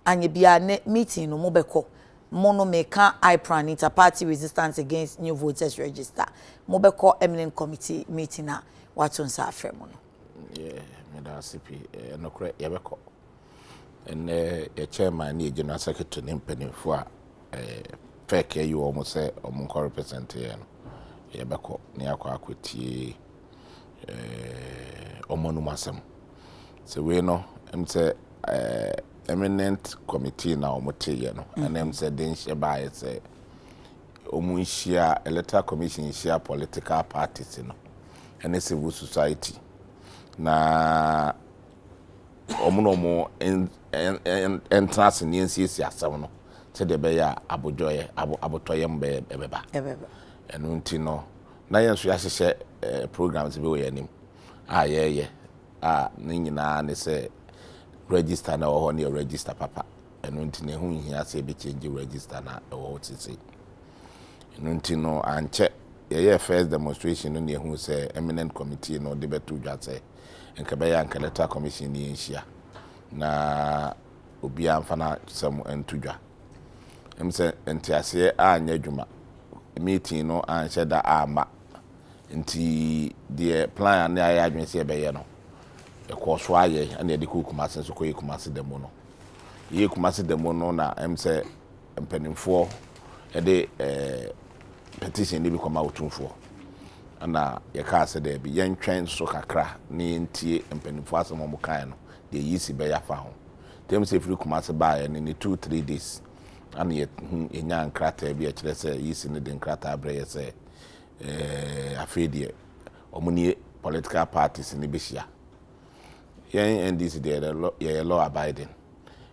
Anyɛ biara ne meeting no mobɛkɔ. Mo no meka IPRAN, Interparty Resistance Against New Voters Register, mobɛkɔ eminent committee meeting a wato nsa afrɛ mo no? Yeah, meda ase pii. Nokorɛ yɛbɛkɔ. Ɛnɛ yɛ chairman ne yɛ general secretary ne mpanimfoɔ a FEC ayi wɔn sɛ wɔn nkɔ represent yɛn no, yɛbɛkɔ na yɛakɔ akɔtie wɔn anum asɛm. Sɛ wei no sɛ eminent committee na wɔn teeɛ no, ɛnam sɛ de nhyɛ baayɛ sɛ wɔn nhyia, Electoral Commission nhyia political parties no ɛne civil society na wɔn na wɔn ntena ase ne nsiesie asɛm no sɛdeɛ ɛbɛyɛ a abodwɔyɛ abotɔyɛm bɛyɛ ɛbɛba. Ɛno nti no na yɛn nso yɛahyehyɛ programs bi wɔ yɛn anim a yɛreyɛ a ne nyinaa ne sɛ register na ɛwɔ hɔ no yɛ register papa. Ɛno nti na ɛho nhia sɛ yɛbɛkyɛngye register na ɛwɔ hɔ sisi. Ɛno nti no ankyɛ yɛyɛ first demonstration no ne yɛhu sɛ eminent committee no de bɛto dwa sɛ nka bɛyɛ anka Electoral Commission ne yɛnhyia na obiara mfa n'asɛm nto dwa. Sɛ nteaseɛ anyɛ adwuma, meeting no anhyɛ da amma, nti deɛ plan a ne ayɛ adwene sɛ yɛbɛyɛ no ɛkɔɔ so ayɛ, ɛna yɛde kɔ Kumase nso kɔyɛ Kumase da mu no. Yɛyɛ Kumase da mu no na sɛ mpanimfoɔ ɛde petition ne bi kɔma Otumfoɔ, ɛna yɛkaa sɛ daabi, yɛntwɛn nso kakra na yɛntie mpanimfoɔ asɛm a wɔn kae no deɛ yi si bɛyɛ afa ho. Tɛm sɛ efiri Kumase baeɛ no ne 2-3 days ana yɛhu yɛnya nkrataa bi a ɛkyerɛ sɛ yi no de nkrataa brɛ yɛ sɛ afei deɛ wɔn ne political parties ne bɛhyia. Yɛn NDC deɛ, yɛyɛ law abiding,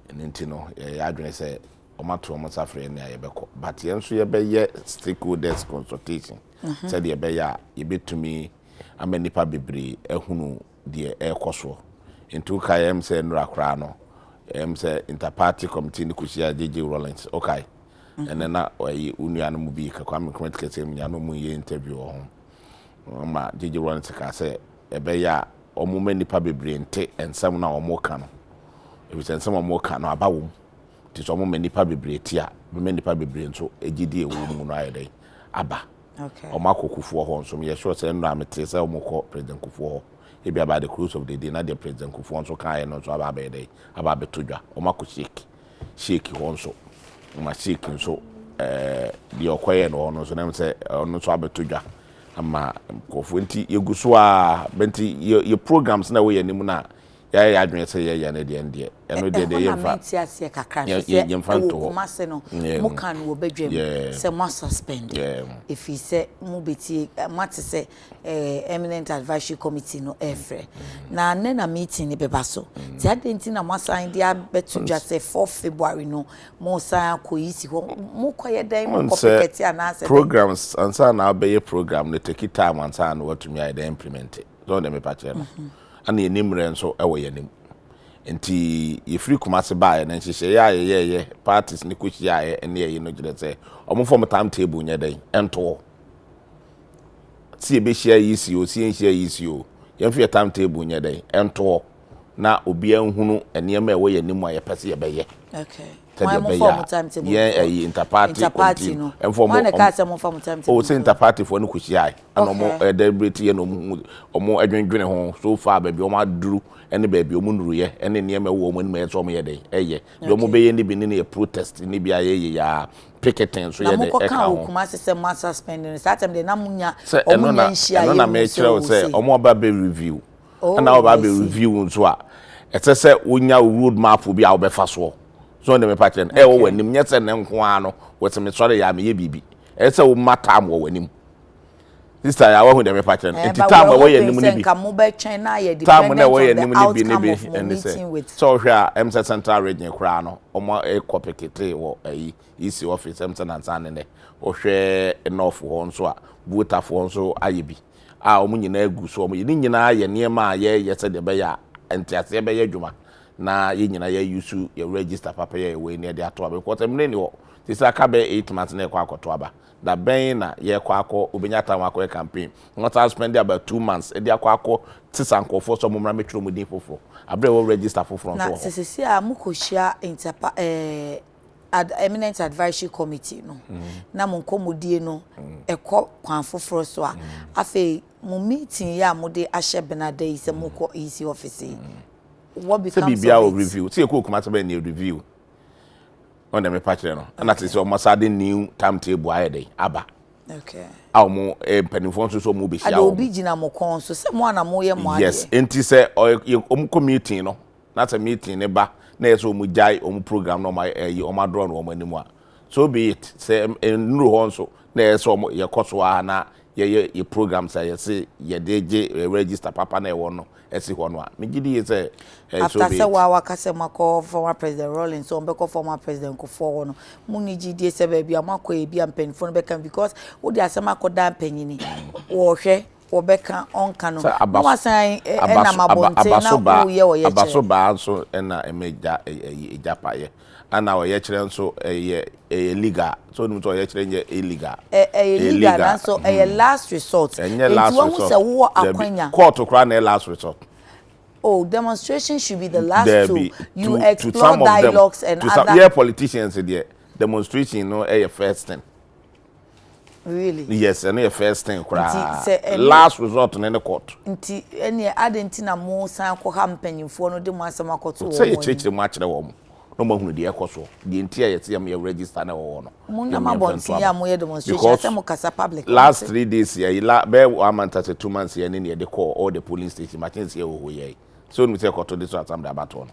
ɛno nti no yɛyɛ adwene sɛ wɔn ato wɔn nsa frɛ ne a yɛbɛkɔ, but yɛn nso yɛbɛyɛ stakeholders consultation sɛdeɛ ɛbɛyɛ a yɛbɛtumi ama nipa bebree ahunu deɛ ɛrekɔ soɔ. Nti wokae sɛ nnura koraa no sɛ interparty committee ne kɔhyia JJ Rawlings, okay, ɛnɛ na ɔyɛ wo nua no mu bi ka Kwame Nkrumah kɛseɛ mu nya no mu yɛ interview wɔ ho ma JJ Rawlings ka sɛ ɛbɛyɛ a ɔmo ma nipa bebree nte nsɛm no a ɔmo ka no, efisɛ nsɛm a ɔmo ka no aba wɔm, nti sɛ ɔmo ma nipa bebree ti a, bɛma nipa bebree nso gyidi ɛwɔ mu no ayɛ dɛn aba. Ɔmo akɔ Kufuor hɔ nso, yɛ sure sɛ nnura mete sɛ ɔmo kɔ President Kufuor hɔ ebi aba the close of the day na deɛ President Kufuor nso kaeɛ no nso aba abɛyɛ dɛn aba abɛto dwa. Ɔmo akɔ Sheik hɔ nso ma Sheik nso deɛ ɔkɔyɛ no hɔ no nso nam sɛ ɔno nso abɛto dwa ama nkurɔfoɔ. Nti yɛgu so a bɛnti yɛ programs na ɛwɔ yɛn anim no a Yɛayɛ yɛn adwene sɛ yɛyɛ no deɛ ndeɛ, ɛno deɛ deɛ Ɛhɔ na yɛmfa mente aseɛ kakra nso sɛ yɛmfa ɛwɔ nto hɔ. Kumase no moka no wɔ badwam sɛ moasuspend ɛfiri sɛ mobɛtie moate sɛ Eminent Advisory Committee no ɛrefrɛ na nnɛ na meeting no bɛba so nti adɛn nti na moasan de abɛto dwa sɛ 4 February no mosan akɔ EC hɔ mokɔyɛ dɛn Wohu mokɔ sɛ pekɛte anaasɛ dɛn? programs ansa na wobɛyɛ program no take time ansa na woatumi ayɛ dɛn implement. So wohu deɛ mepa kyerɛ no? Ɛna yɛn mmerɛ nso wɔ yɛn anim. Nti yɛfiri Kumasi baeɛ no, nhyehyɛeɛ a yɛyɛeɛ, parties no kɔhyiaeɛ ne ayi no kyerɛ sɛ wɔmfa wɔn time table nyɛ dɛn nto hɔ. Sɛ yɛbɛhyia EC o, sɛ yɛnhyia EC o, yɛmfa yɛ time table nyɛ dɛn nto hɔ na obiara nhunu nneɛma a ɛwɔ yɛn anim a yɛpɛ sɛ yɛbɛyɛ. Okay. Sɛdeɛ ɛbɛyɛ a yɛn ɛyi interparty committee no ɛmfa wɔn o sɛ interparty foɔ no kɔhyiaeɛ ɛna wɔn ɛdeliberate yɛ na wɔn hu wɔn ɛdwendwene ho so far baabi wɔn aduru ɛne baabi wɔn nnuruyɛ ɛne nneɛma ɛwɔ wɔn anim ɛyɛ sɛ wɔn yɛ dɛ ɛyɛ deɛ wɔn bɛyɛ ne bi ne ne yɛ protest ne bi a yɛyɛ yɛ a picketing nso yɛ dɛ ɛka ho. Na mokɔka wɔ Kumasi sɛ mo asuspend no saa tɛm deɛ na mo nya sɛ wɔn ɛno nya na nhyia ɛno yɛ na mu sɛ mekyerɛ wo o sɛ sei. wɔn aba bɛ review ɛna Oh, wɔba I abɛ see. review nso a ɛsɛ sɛ wonya wo road map bi a wobɛfa soɔ so ɔde mepa kyerɛ no ɛwɔ w'anim nyɛ sɛ ne nko ara no wɔsɛ mesɔre yɛ a meyɛ biribi ɛsɛ sɛ woma time wɔ w'anim sister yɛ a wahu deɛ mepa kyerɛ no Eh, nti but time we're ɛwɔ yɛ hoping anim sɛ no bi nka mobɛtwɛn na ayɛ time na dependent ɛwɔ yɛ on the anim no bi ne outcome bi of mo ɛne sɛ meeting with. sɛ ɔhwɛ a ɛm sɛ central region koraa no ɔmo ɛkɔ pekete wɔ ɛyi EC office ɛm sɛ nansa ne nɛ ɔhwɛ north hɔ nso a votafoɔ nso ayɛ bi a wɔn nyinaa gu so wɔn ne nyinaa yɛ nneɛma a yɛyɛ sɛdeɛ ɛbɛyɛ a nteaseɛ bɛyɛ adwuma na yɛn nyinaa yɛ use yɛ register papa yɛ wei ne yɛde ato aba because mmerɛ ni hɔ te sɛ aka bɛyɛ 8 months na yɛkɔ akɔto aba da bɛn na yɛkɔ akɔ obɛnya time akɔyɛ campaign na wɔsan spend about 2 months ɛde akɔ akɔ te sa nkurɔfoɔ sɛ ɔmo mmra mɛtwerɛ ɔmo din foforɔ abere ɛwɔ register foforɔ Na nso wɔ hɔ. sɛsɛsi a mokɔhyia interpa eminent advisory committee no na mo nkɔmmɔdie no ɛkɔ kwan foforɔ so a, afei mo meeting yi a mode ahyɛ benada yi sɛ mokɔ EC office yi, what Sɛ becomes biribiara wɔ of it? Review sɛ yɛkɔ Kumasi bɛyɛ ne review ɔn dɛ mepa kyerɛ no ɛna te sɛ ɔmo sa de new time table ayɛ dɛ aba a ɔmo mpanimfoɔ nso so ɔmo bɛhyia Ade wɔn. Obi gyina mo kɔn so sɛ mo ana moyɛ mo adeɛ. Nti sɛ ɔyɛ ɔmo kɔ meeting no na sɛ meeting ne ba na yɛ sɛ ɔmo gyae ɔmo program na ɔmo ɛyi ɔmo adorɔ no wɔn anim a, so be it. Sɛ nnuru hɔ nso na yɛ sɛ ɔmo yɛkɔ so a na yɛyɛ yɛ program sɛ yɛsɛ yɛde gye register papa na ɛwɔ no ɛsi hɔ no a, megye di yie sɛ so After be sɛ it. waa waka sɛ moakɔ former President Rawlings sɛ ɔmbɛkɔ former President Kufuor hɔ no, mo ni gyidie sɛ baabi a moakɔ ebi a mpanimfoɔ no bɛka because wode asɛm akɔda mpanyini wɔhwɛ wɔbɛka ɔnka no Sɛ na wasan ɛnam abɔnten na woyɛ ɔyɛ abaso kyerɛ. Baa nso ɛna ɛmɛ gya ɛyi egya payɛ ɛna ɔyɛ kyerɛ nso ɛyɛ legal so onim sɛ ɔyɛ kyerɛ nyɛ illegal. Ɛyɛ legal nanso ɛyɛ last resort. Ɛnyɛ Nti last wɔn resort. sɛ wowɔ Dabi, akwanya. Court koraa na ɛyɛ last resort. Oh, demonstration should be the last tool. Dabi, You to explore some of them dialogues and to some other. Yeah, politicians deɛ, demonstration no ɛyɛ first thing. Really? Yes, ɛno yɛ first thing koraa. Nti sɛ Last resort no ne court. Nti ɛneɛ adi nti na mo san kɔ ha mpanyinfoɔ no de mo asɛm akɔto Sɛ wɔn anim? Yɛkyerɛkyerɛ mu akyerɛ wɔn na wɔn ahunu deɛ ɛkɔ soɔ deɛ nti a yɛte yɛm yɛ register na ɛwɔ hɔ no. Mo nam Yɛm yɛmfa abɔnten nto yi a aba. moyɛ demonstration Because asɛ mo kasa public. last 3 days yɛ la bɛyɛ one month ase 2 months yɛ ne ne yɛde kɔɔ all the polling station machines yɛ wɔ hɔ yɛ so onim sɛ ɛkɔto de so assembly abatoɔ no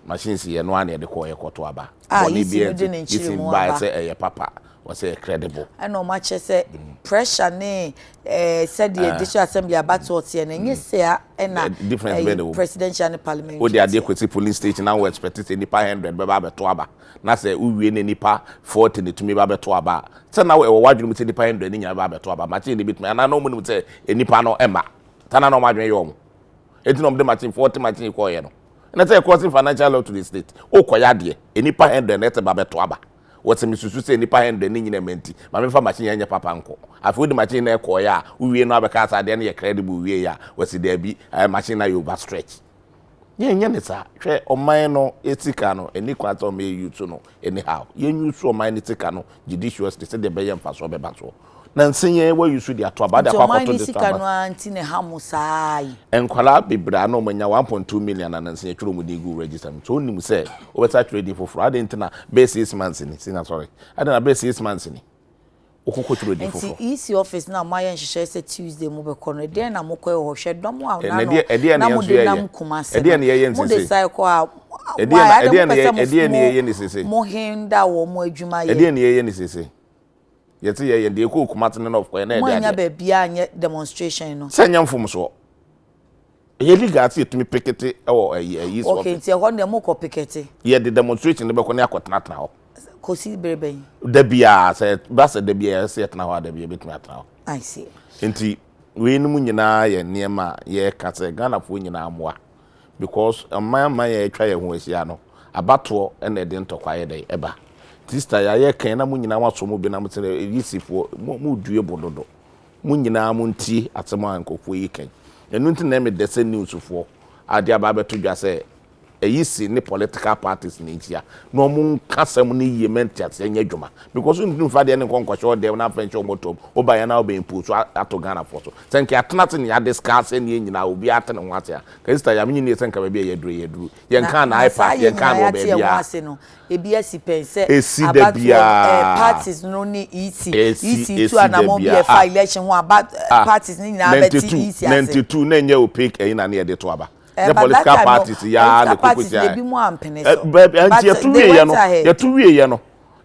machines yɛ no a na yɛde kɔɔ yɛkɔto aba. Ah, Bɔne EC bi no de ne nti nkyerɛ EC mu baeɛ aba. Sɛ ɛyɛ papa wɔsɛ ɛyɛ credible. Ɛna ɔmo akyɛ sɛ pressure ne sɛdeɛ district assembly abatoɔ teɛ no ɛnyɛ sɛ ɛna Difference bɛn na ɛwɔ mu? Presidential ne parliamentary Wode adeɛ teɛ. Kɔsi polling station na wo expect sɛ nipa 100 bɛba abɛto aba na sɛ wowie ne nipa 40 ne tumi ba abɛto aba a, sɛ na ɛwɔ w'adwene mu sɛ nipa 100 ne nyinaa bɛba abɛto aba machine ne bɛtumi anaa na ɔmo nim sɛ nipa no ɛma tana na ɔmo adwene yɛ ɔmo eti na ɔmo de machine 40 machine kɔɔyɛ no na sɛ crossing financial law to the state wokɔyɛ adeɛ nipa 100 na ɛsɛ ba abɛto aba wɔsɛ misusu sɛ nipa 100 ne nyinaa mɛ nti maame fa machine yɛn nyɛ papa nkɔ. Afei wode machine na ɛkɔɔyɛ a wowie no abɛka sɛ adeɛ no yɛ credible wie a wɔsi daabi ɛɛ machine na yɛ overstretch. Yɛnyɛ ne saa. Hwɛ, ɔman no sika no ɛni kwan sɛ ɔmo yɛ use no anyhow. Yɛn use ɔman no sika no judiciously sɛdeɛ ɛbɛyɛ mfasoɔ bɛba soɔ na nse yɛn wɔ use de ato aba de Nti akɔ ɔman akɔto ne de to sika no aba. ara nti na ɛha mo saa yi? Nkwadaa bebree a na ɔmo anya 1.2 million na nansi yɛtwerɛ ɔmo din gu register mu so onim sɛ wɔbɛsa atwerɛ din foforɔ adi nti na bɛyɛ 6 months ni sina sorry adi na bɛyɛ 6 months ni. Wokɔ kɔtwerɛ din Nti foforɔ. EC office no a moayɛ nhyehyɛe sɛ Tuesday mobɛkɔ no, ɛdeɛn na mokɔyɛ wɔ hɔ? Hwɛ dɔm a Na na no ɛdeɛ ɛdeɛn na na yɛn nso mode yɛyɛ? nam Kumase Ɛdeɛn no, na yɛyɛ no mode seesei? san kɔ a, Ɛdeɛn why? na Adɛn ɛdeɛn na mopɛ yɛ sɛ mo ɛdeɛn na mo yɛyɛ no seesei? mo hinder wɔn adwuma yɛ? Ɛdeɛn na yɛyɛ no seesei? Yɛte yɛyɛ deɛ yɛkɔɔ Kumase ne North kɔyɛ na ɛde Moannya adeɛ. baabiara anyɛ demonstration no? Sɛ ɛnyɛ mfomsoɔ. Ɛyɛ legal sɛ yɛtumi pikete wɔ ɛyi ɛyi so Okay, office. nti ɛhɔ no deɛ mokɔ pikete? Yɛde demonstration no bɛkɔ ne akɔtenatena hɔ. Kɔsi bere bɛn? Da biara sɛ ɛba sɛ da biara ɛsɛ yɛtena hɔ a da biara yɛbɛtumi atena hɔ. I see. Nti weinom nyinaa yɛ nneɛma a yɛreka sɛ Ghanafoɔ nyinaa mmoa because ɔman aman a atwa yɛn ho ahyia no abatoɔ na ɛde ntɔkwa yɛ dɛn ɛba. Nti sister yɛayɛ kan na mo nyinaa moasɔ mu bi na mo sɛ EC foɔ mo modue bo dodo. Mo nyinaa montie asɛm a nkurɔfoɔ yi reka yi. Ɛno nti na ɛyɛ me dɛ sɛ newsfoɔ de aba abɛto dwa sɛ ayi se ne political parties na nhyia na wɔn nka asɛm no yie ma nteaseɛ nyɛ adwuma because wontumi mfa adeɛ no nkɔ nkɔhyɛ ɔdan mu na afei nhyɛ wɔn tom woba yɛn na wobɛ impose ato Ghanafoɔ so sɛ nka yɛatena ase na yɛadiscuss ne yɛn nyinaa obiara ate ne ho ase a nka sister yɛ amenye nie sɛ nka baabi a yɛaduru yi yɛaduru Na yɛnkaa no na saa IPAC yɛn yɛnkaa nyinaa no wɔ yɛate yɛn ho baabiara ase no ebi asi pɛn sɛ Esi da abatoɔ no ɛɛ biara. parties no ne EC Esi EC tu esi da anamɔn bi biara. ɛfa Ah election ho aba ah parties no nyinaa bɛte 92 EC ase. 92 na ɛnyɛ opaque ɛyi na ne yɛde to aba. Eh, Nyɛ but that political time no parties yi ara na political ɛkɔkɔ parties no tia ebi mu ampene ɛ so bɛ nti but yɛto they wieɛ went no ahead. yɛto wieɛ no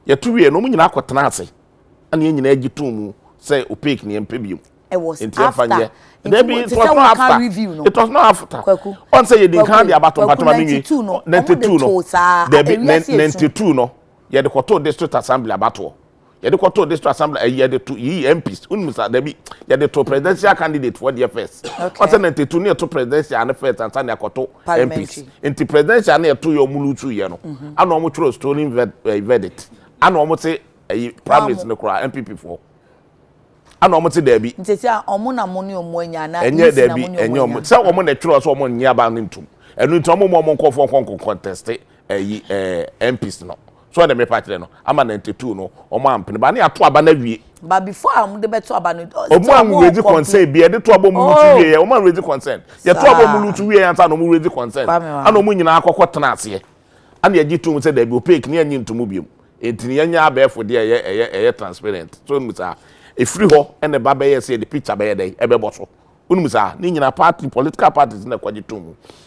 yɛto wieɛ no wɔn nyinaa kɔtena ase ɛna yɛn nyinaa gye too mu sɛ opaque ne yɛmpɛ biom. It was Nti yɛmfa after nyɛ. nti Dabi mo it te was sɛ not woka after review no it was not after. Kwaku Ɔn sɛ yɛdi nkan Kwaku de abato Kwaku mpatoma me nwie 92 no ɔmo de 92 no too saa dabi ewiase esu. 92 no yɛde kɔtoo district assembly abatoɔ yɛde kɔtoo district assembly ɛyi yɛde to yiyi MPs wonim sa dabi yɛde to presidential candidate foɔ deɛ first Okay. ɔsɛ 92 ne yɛto presidential ne first ansa ne akɔto MPs Parliamentary. nti presidential ne yɛto yɛ ɔmo lutu yɛ no ana ɔmo twerɛ stolen verdict ana ɔmo te ɛyi primaries ne koraa NPP foɔ ana ɔmo te daabi Nti sɛ a ɔmo na mo ne ɔmo anya anaa ɛnyɛ EC na daabi mo ne ɛnyɛ ɔmo ɔmo anya? sɛ ɔmo na ɛtwerɛ sɛ ɔmo nyɛ aba no ntum ɛno nti ɔmo mu ɔmo nkɔfoɔ nkɔ contest ɛyi MPs no so ɔde mepa kyerɛ no ama 92 no ɔmo ampene ba ne ato aba no awie But before a ɔmo de bɛto aba no ɔmo still ɔmo anraise wɔ complain. concern bi yɛde to aba ɔmo lutu Oh wie yɛ ɔmo anraise concern yɛto aba ɔmo saa lutu wie yɛ ansa na ɔmo raise concern Kwame wa. ana ɔmo nyinaa akɔkɔ tena aseɛ ana yɛgye tom sɛ daabi opaque ne yɛnye ntomu biom enti ne yɛnyɛ abɛɛfo deɛ ɛyɛ transparent so onim saa efiri hɔ ɛna ɛba bɛyɛ sɛ yɛde picture bɛyɛ dɛ ɛbɛbɔ so onim saa ne nyinaa party political parties na ɛkɔgye tom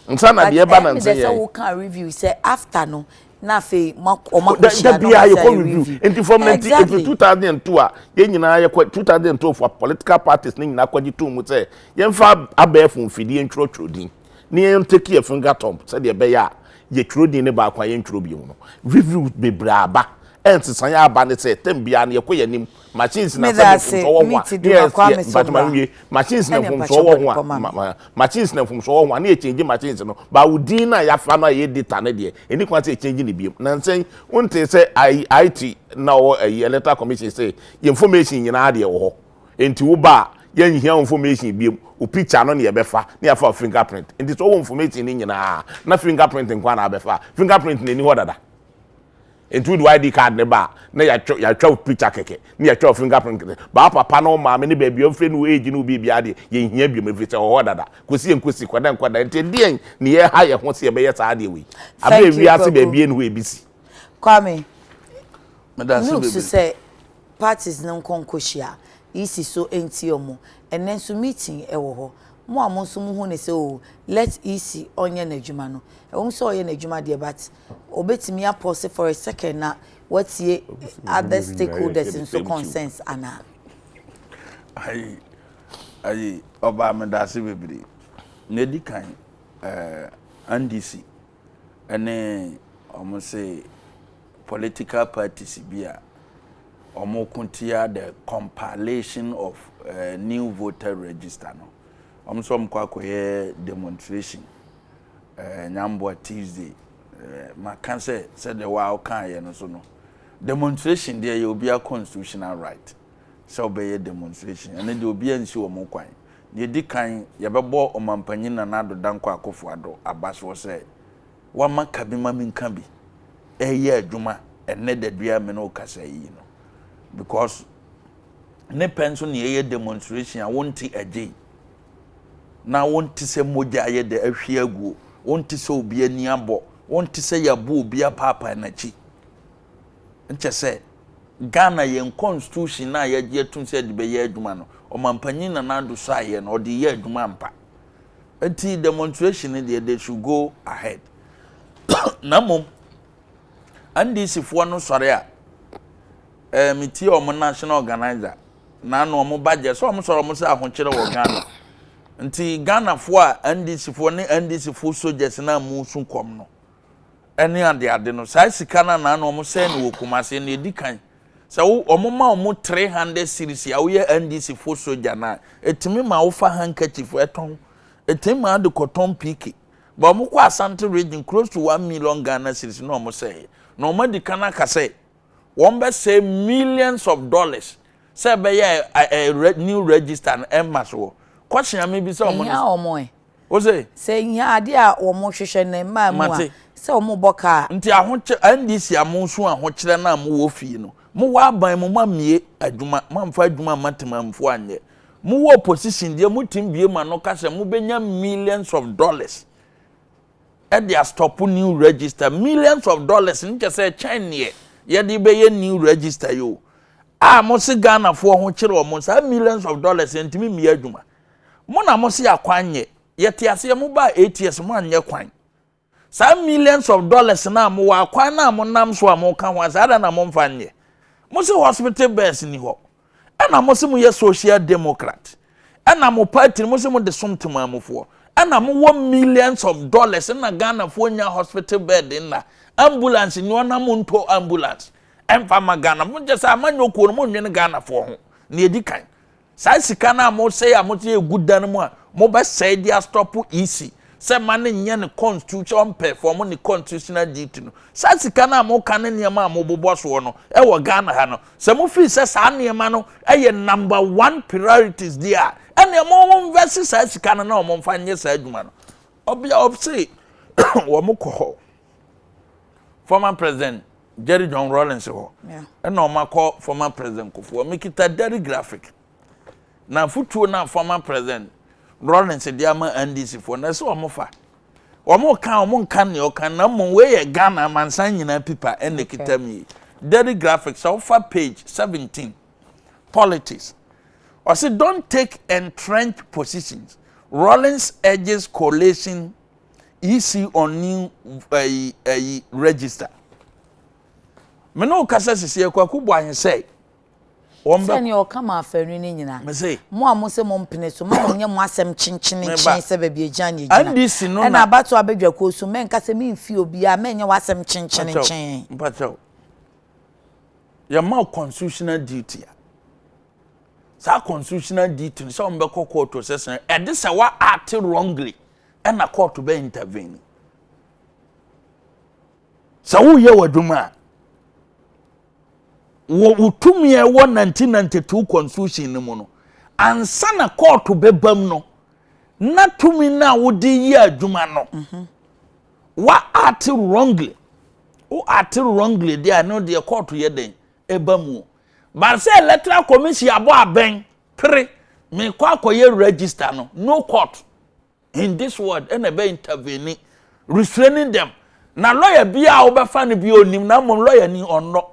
mu nsa na But deɛ ɛba ɛyɛ na mi nsa dɛ sɛ yɛ woka review sɛ after no na afei mo ɔmo da akɔhyia da na ɔmo biara asa yɛkɔ ayɛ review review. nti from 90 nti Exactly. 2002 a yɛn nyinaa yɛkɔ 2002 for political parties ne nyinaa kɔgye tom mu sɛ yɛmfa abɛɛfo mfidie ntwerɛtwerɛ din ne yɛn take yɛ finger thumb sɛdeɛ ɛbɛyɛ a yɛtwerɛ din ne baako a yɛntwerɛ bio no review bebree aba ɛnsesan aba ne sɛ tɛm biara no yɛkɔ yɛn anim machines na Meda sɛ ase mfomsoɔ wɔ ho a meet ne Duma yɛ Kwame yɛ mpatoma Sombra nwie machines na ɛne mfomsoɔ mpakyɛ wɔ ho a bɔ ma me. machines na mfomsoɔ wɔ ho a ne yɛ change machines no ba wo din na yɛafa no a yɛ data no deɛ ɛni kwan sɛ yɛ change ne biom na nsɛn wonte sɛ IT na ɔwɔ ayi electoral commission sɛ yɛ information nyinaa deɛ wɔ hɔ nti wo ba a yɛnhia wo information biom wo picture no ne yɛbɛfa ne yɛafa wo fingerprint nti sɛ wowɔ information no nyinaa na fingerprint nkwa na abɛfa a fingerprint n'ani hɔ dada nti wode ID card ne ba a na yɛatwa wo picture kɛkɛ ne yɛatwa wo fingerprint kɛkɛ baa papa ne wo maame ne baabi a ɔmfiri ne wo age ne wo biribiara deɛ yɛnhia biom ɛfiri sɛ ɔwɔ hɔ dada kɔsi yɛnkɔsi kɔda nkɔda nti ɛdeɛn ne yɛha yɛ ho sɛ yɛbɛyɛ saa adeɛ wei abere Thank you wiase Kwaku. baabi ɛne hɔ ebi si Kwame Meda ase looks bebree. sɛ parties no nkɔ nkɔhyia EC so nti ɔmo ɛnɛ nso meeting ɛwɔ hɔ mo a mo nso mo hu ne sɛ o let EC ɔnyɛ n'adwuma no ɛwɔm sɛ ɔyɛ n'adwuma deɛ but obetumi apause for a second na watie other stakeholders nso concerns anaa. Ayi ayi ɔbaa meda ase bebree. Na edi kan NDC ɛne ɔmo se political parties bi a ɔmo ko tia the compilation of new voter register no ɔmo nso ɔmo kɔ akɔyɛ demonstration Nyamboa Tuesday maka sɛ sɛdeɛ waa ɔkaeɛ no so no demonstration deɛ yɛ obiara constitutional right sɛ ɔbɛyɛ demonstration ɛno deɛ obiara nsi wɔn kwan deɛ di kan yɛbɛbɔ ɔmanpanyin Nana Addo Dankwa Akufo-Addo aba soɔ sɛ wama kabi ma mi nka bi ɛyɛ adwuma ɛnɛ dadua mi no kasa yi no because ne pɛ nso na yɛyɛ demonstration a wonte agye na wonte sɛ mogya ayɛ de ahwie aguo wonte sɛ obi ani abɔ wonte sɛ yɛabɔ obi apaapaa n'akyi nkyɛ sɛ Ghana yɛn constitution no a yɛagye atum sɛ yɛde bɛyɛ adwuma no, Ɔmanpanyin Nana Addo suaeɛ no, ɔde reyɛ adwuma ampa. Nti demonstration no deɛ, they should go ahead. Na mmom, NDC foɔ no sɔre a, eh, metie wɔn national organizer, na ano wɔn budget, sɛ wɔn sɔre wɔn sɛ ahokyerɛ wɔ Ghana. Nti Ghanafoɔ a NDC foɔ ne NDC foɔ soldiers no a musu kɔm no, ne adeade no, saa sika no a na na wɔsɛe no wɔ Kumasi no, edi kan. Sɛ wo wɔn ma wɔn 300 series a woyɛ NDC fo soja no a, etumi ma wofa handkerchief ɛtɔn, etumi ma ade kɔtɔn PK. Ba wɔn kɔ Asante region close to 1 million Ghana cedis na wɔn sɛe. Na wɔn adi kan aka sɛ wɔn bɛsɛe millions of dollars sɛ ɛbɛyɛ ɛ ɛ new register no ɛmma soɔ. Question a mebisa wɔn no. Ehia wɔn ɛ. Wo se? Sɛ ehia adeɛ a wɔn hwehwɛ no mmaa mu a, Mate. sɛ wɔn bɔ ka a. Nti ahokyɛ NDC a mo so ahokyerɛ no a mo wɔ fie no, mo wɔ aban mu mo ammie adwuma, mo amfa adwuma amma temanmufoɔ anyɛ. Mo wɔ opposition deɛ mo tumi bue mo ano ka sɛ mo bɛnya millions of dollars ɛde astɔpo new register. Millions of dollars no kyɛ sɛ ɛkyɛn neɛ yɛde bɛyɛ new register yi o. A mo se Ghanafoɔ ho kyere wɔn, saa millions of dollars yɛntumi mmie adwuma. Mo na mo se akwan nyɛ. Yɛte aseɛ mo baa ATS mo anyɛ kwan. Saa millions of dollars no a mo wɔ akwan no a mo nam so a mo ka ho a saa da na mo mfa nyɛ. Mo se hospital beds ni hɔ. Ɛna mo se mo yɛ social democrat. Ɛna mo party no mo se mo de som temamufoɔ. Ɛna mo wɔ millions of dollars ɛna Ghanafoɔ nya hospital bed nna. Ambulance ni hɔ na mo ntɔ ambulance. Ɛmfa ma Ghana. Mo kyɛ sɛ amanyɔkuo no mo nwene Ghanafoɔ ho. Nea edi kan. Saa sika no a mosɛe a mode egu dan mu a mobɛsɛe de astɔpo EC sɛ mma no nyɛ ne constitution ɔmpɛfɔm ne constitutional duty no, saa sika no a moka ne nneɛma a mobobɔ soɔ no wɔ Ghana ha no, sɛ mo feel sɛ saa nneɛma no yɛ number one priorities deɛ a, ɛnneɛ mo invest saa sika no na wɔn mfa nyɛ saa adwuma no. Ɔbea ɔse wɔn kɔ hɔ former president Jerry John Rawlings hɔ ɛna wɔn akɔ former president Kufuor mekita Daily Graphic na afutuo na former president Rawlings de ama NDC foɔ na ɛsɛ wɔn fa wɔn ka wɔn nka nea ɔka na mmom wei yɛ Ghana amansan nyinaa pipa ɛna ekita mi yi Daily Graphic sɛ wofa page 17 politics ɔsi don't take entrenched positions Rawlings urges coalition EC on new ɛyi ɛyi register. Me ne wo kasa sisi Kwaku Boahen sɛ wɔn bɛ. Sɛnea ɔka ma afanu no nyinaa. Mese. Mo a mo sɛ mo mpene so ma mo nyɛ mo asɛm kyenkyenenkyen Meba. sɛ baabi egyina na egyina. NDC no Ɛna na. abatoɔ abadwakuo so mɛnka sɛ memfi obiara mɛnyɛ w'asɛm Mpakyɛw kyenkyenenkyen. mpakyɛw yɛma wo constitutional duty a saa constitutional duty no sɛ wɔn bɛkɔ court sɛ sɛ ɛde sɛ wa act wrongly ɛna court bɛ intervene sɛ woyɛ w'adwuma a wɔ wo tumi a ɛwɔ 1992 constitution no mu no ansa na court bɛbam no na tumi no a wode yɛ adwuma no wa act wrongly wo act wrongly deɛ a ɛno deɛ court yɛ den ɛba mu o but sɛ electoral commission abɔ abɛn pere mekɔ akɔyɛ register no no court in this world ɛna ɛbɛ intervene restraining them na lawyer bi a wobɛfa no bi onim na mmom lawyer ni ɔnnɔ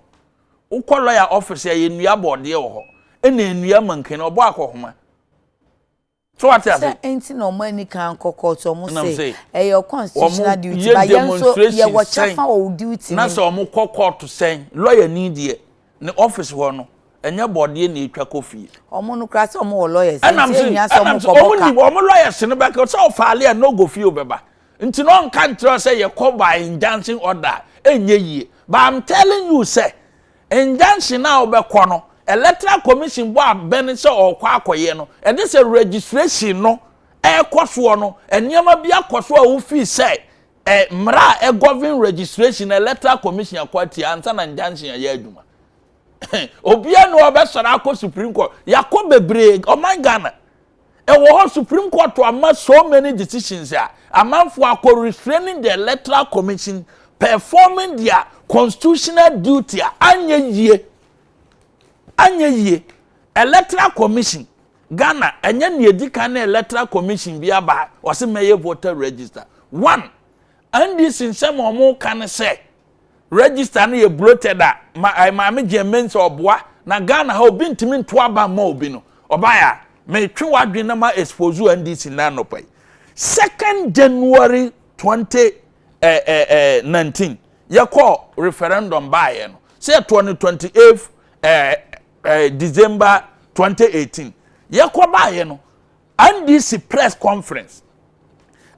wokɔ lawyer office a yɛ nnua bɔɔdeɛ wɔ hɔ ɛna nnua mankani ɔbɔ akɔhoma so wate ase Sɛ nti na ɔmo ani kan kɔ court ɔmo Ɛnam se sɛ ɛyɛ constitutional wɔn duty yɛ ba yɛn nso demonstration yɛwɔ sɛn kyɛfa wɔ wo duty na no sɛ ɔmo kɔ court sɛn lawyer ni deɛ ne office hɔ no ɛnyɛ bɔɔdeɛ na etwa kɔ fie ɔmo no kora sɛ ɔmo wɔ lawyers ɛnam nti sɛ ehia sɛ ɛnam ɔmo sɛ kɔbɔ ɔmo ka nim ɔmo lawyers no bɛka sɛ ɔfaale a no go fie bɛba nti na ɔnka nkyerɛ sɛ yɛkɔ by injunction order ɛnyɛ yie but i'm telling you sɛ injunction a wobɛkɔ no electoral commission bɔ abɛn sɛ ɔkɔ akɔyɛ no ɛde sɛ registration no ɛrekɔ soɔ no nneɛma bi akɔ so a wofii sɛ ɛ mmara a ɛgovern registration electoral commission akɔ atia ansa na injunction ayɛ adwuma obiara na ɔbɛsɔrɔ akɔ supreme court yakɔ bebree ɔman ghana ɛwɔ hɔ supreme court ama so many decisions a amanfoɔ akɔ restraining the electoral commission performing their constitutional duty a anyɛ yie anyɛ yie electoral commission ghana ɛnyɛ nea edi kan na electoral commission bi aba ɔsi mɛyɛ voter register one ndc nsɛm a wɔn ka ne sɛ Register no yɛ bloated a ma eh, maame Jean Mensa ɔboa na Ghana ha obi ntumi nto aba mma obi no. Ɔbaeɛ a, metwe w'adwene na ma expose NDC nnɛ anɔpa yi. Second January 20 eh, eh, eh, 19 yɛkɔɔ referendum baeɛ no sɛ yɛtoɔ no 28 eh, eh, December 2018 yɛkɔ baeɛ no NDC press conference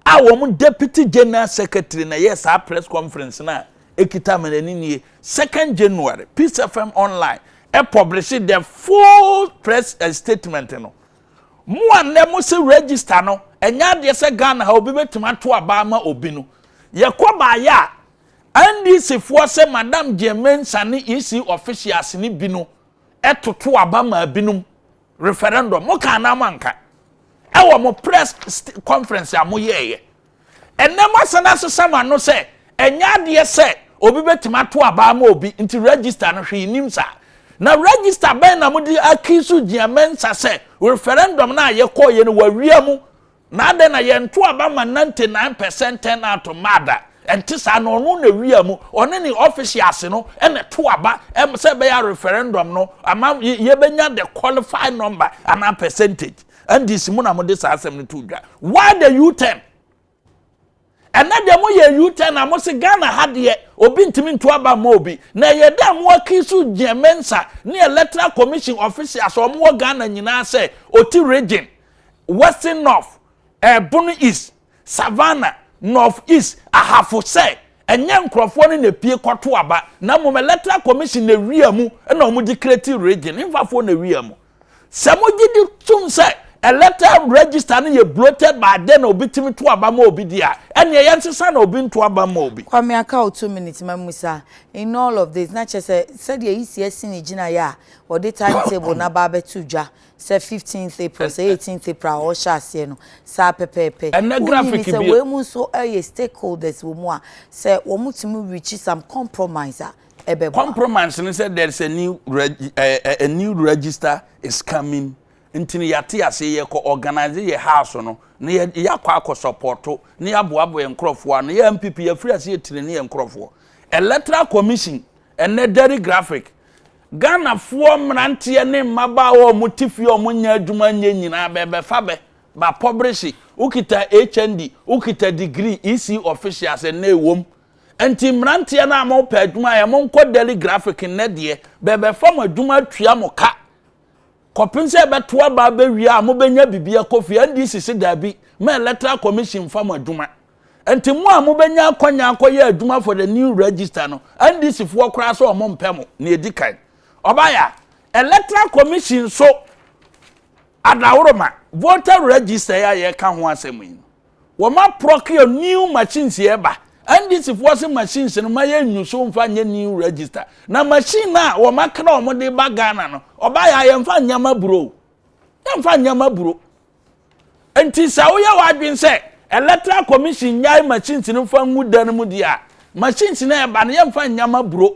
a wɔn deputy general secretary na ɛyɛ saa press conference no a ekita mene ne nie second January Peace FM online ɛ publish the full press eh, statement no mo a nnɛ mo se register no ɛnyɛ adeɛ sɛ Ghana ha obi bɛtumi ato aba ama obi no yɛkɔ baayɛ a NDC foɔ sɛ Madam Jean Mensa ne EC officials ne bi no ɛtoto aba maa binom referendum mo ka anaa mo anka ɛwɔ mo press conference a mo yɛɛyɛ ɛnɛ mo asan asesa mo ano sɛ ɛnyɛ adeɛ sɛ obi bɛtumi ato aba ama obi nti register no hwee nim saa na register bɛn na mo de accuse Jean Mensa sɛ referendum no a yɛkɔɔyɛ no wawia mu Na adɛn na yɛnto aba ma 99 percent turn out mmaa da? Ɛnte saa, na ɔno na wia mu, ɔne ne officials no na ɛto aba sɛ ɛbɛyɛ a referendum no ama yɛbɛnya the qualified number anaa percentage. NDC mo na mode saa asɛm no to dwa. Why the U-turn? Ɛnɛ deɛ mo yɛ U-turn a mo se Ghana ha deɛ obi ntumi nto aba mma obi. Na ɛyɛ dɛ a mo accuse Jean Mensa ne Electoral Commission officials a wɔn wɔ Ghana nyinaa sɛ Oti region Western North, eh, Bono East, Savannah, North East, Ahafo sɛ ɛnyɛ nkurɔfoɔ no na epie kɔto aba na mmom Electoral Commission na ewia mu na wɔn de create region mfafoɔ na ewia mu. Sɛ mo gye di tum sɛ electoral register no yɛ bloated by then na obi tumi to aba ma obi di a, ɛnneɛ yɛn sesa na obi nto aba ma obi. Kwame aka wo 2 minutes ma musa in all of this na kyerɛ sɛ sɛdeɛ EC asi ne gyinaeɛ a wɔde timetable no aba abɛto dwa sɛ 15th April sɛ 18th April a ɔhyɛ aseɛ no saa pɛpɛɛpɛ. Ɛnɛ Wonyi graphic ni sɛ bi wei mu nso yɛ stakeholders wɔ mu a sɛ wɔn tumi reach some compromise a ɛbɛboa. Compromise no sɛ there is a new reg a new register is coming nti no yɛate ase yɛkɔ organize yɛ house no na yɛ yɛakɔ akɔ support na yɛaboaboa yɛn nkurɔfoɔ ano yɛ NPP yɛafiri ase yɛtire ne yɛn nkurɔfoɔ electoral commission ɛnɛ daily graphic Ghanafoɔ mmeranteɛ ne mmabaawa a wɔte fie a wɔnyɛ adwuma nyɛ nyinaa bɛbɛfa bɛ ba pɔbrehye wokita HND wokita degree EC officials ɛnɛ ɛwom nti mmeranteɛ no a mopɛ adwuma yɛ monkɔ daily graphic nnɛ deɛ bɛbɛfa mo adwuma atua mo ka kɔpem sɛ ɛbɛto aba abɛwie a mobɛnya biribi akɔ fie NDC se daabi ma electoral commission fa mo adwuma nti mo a mobɛnya akɔnya akɔyɛ adwuma for the new register no NDC foɔ koraa sɛ ɔmo mpɛ mo na edi kan ɔbaya electoral commission so adaworoma voter register yi a yɛka ho asɛm yi no wɔn aprocure new machines yɛ ba NDC foɔ se machines no ma yɛ nyu so nfa nyɛ new register na machine a wɔn akra wɔn de ba Ghana no ɔbaya yɛnfa nyɛma buro yɛnfa nyɛma buro nti sɛ woyɛ w'adwene sɛ electoral commission nyae machines no fa ngu dan mu deɛ a machines no ɛba no yɛmfa nyɛma buro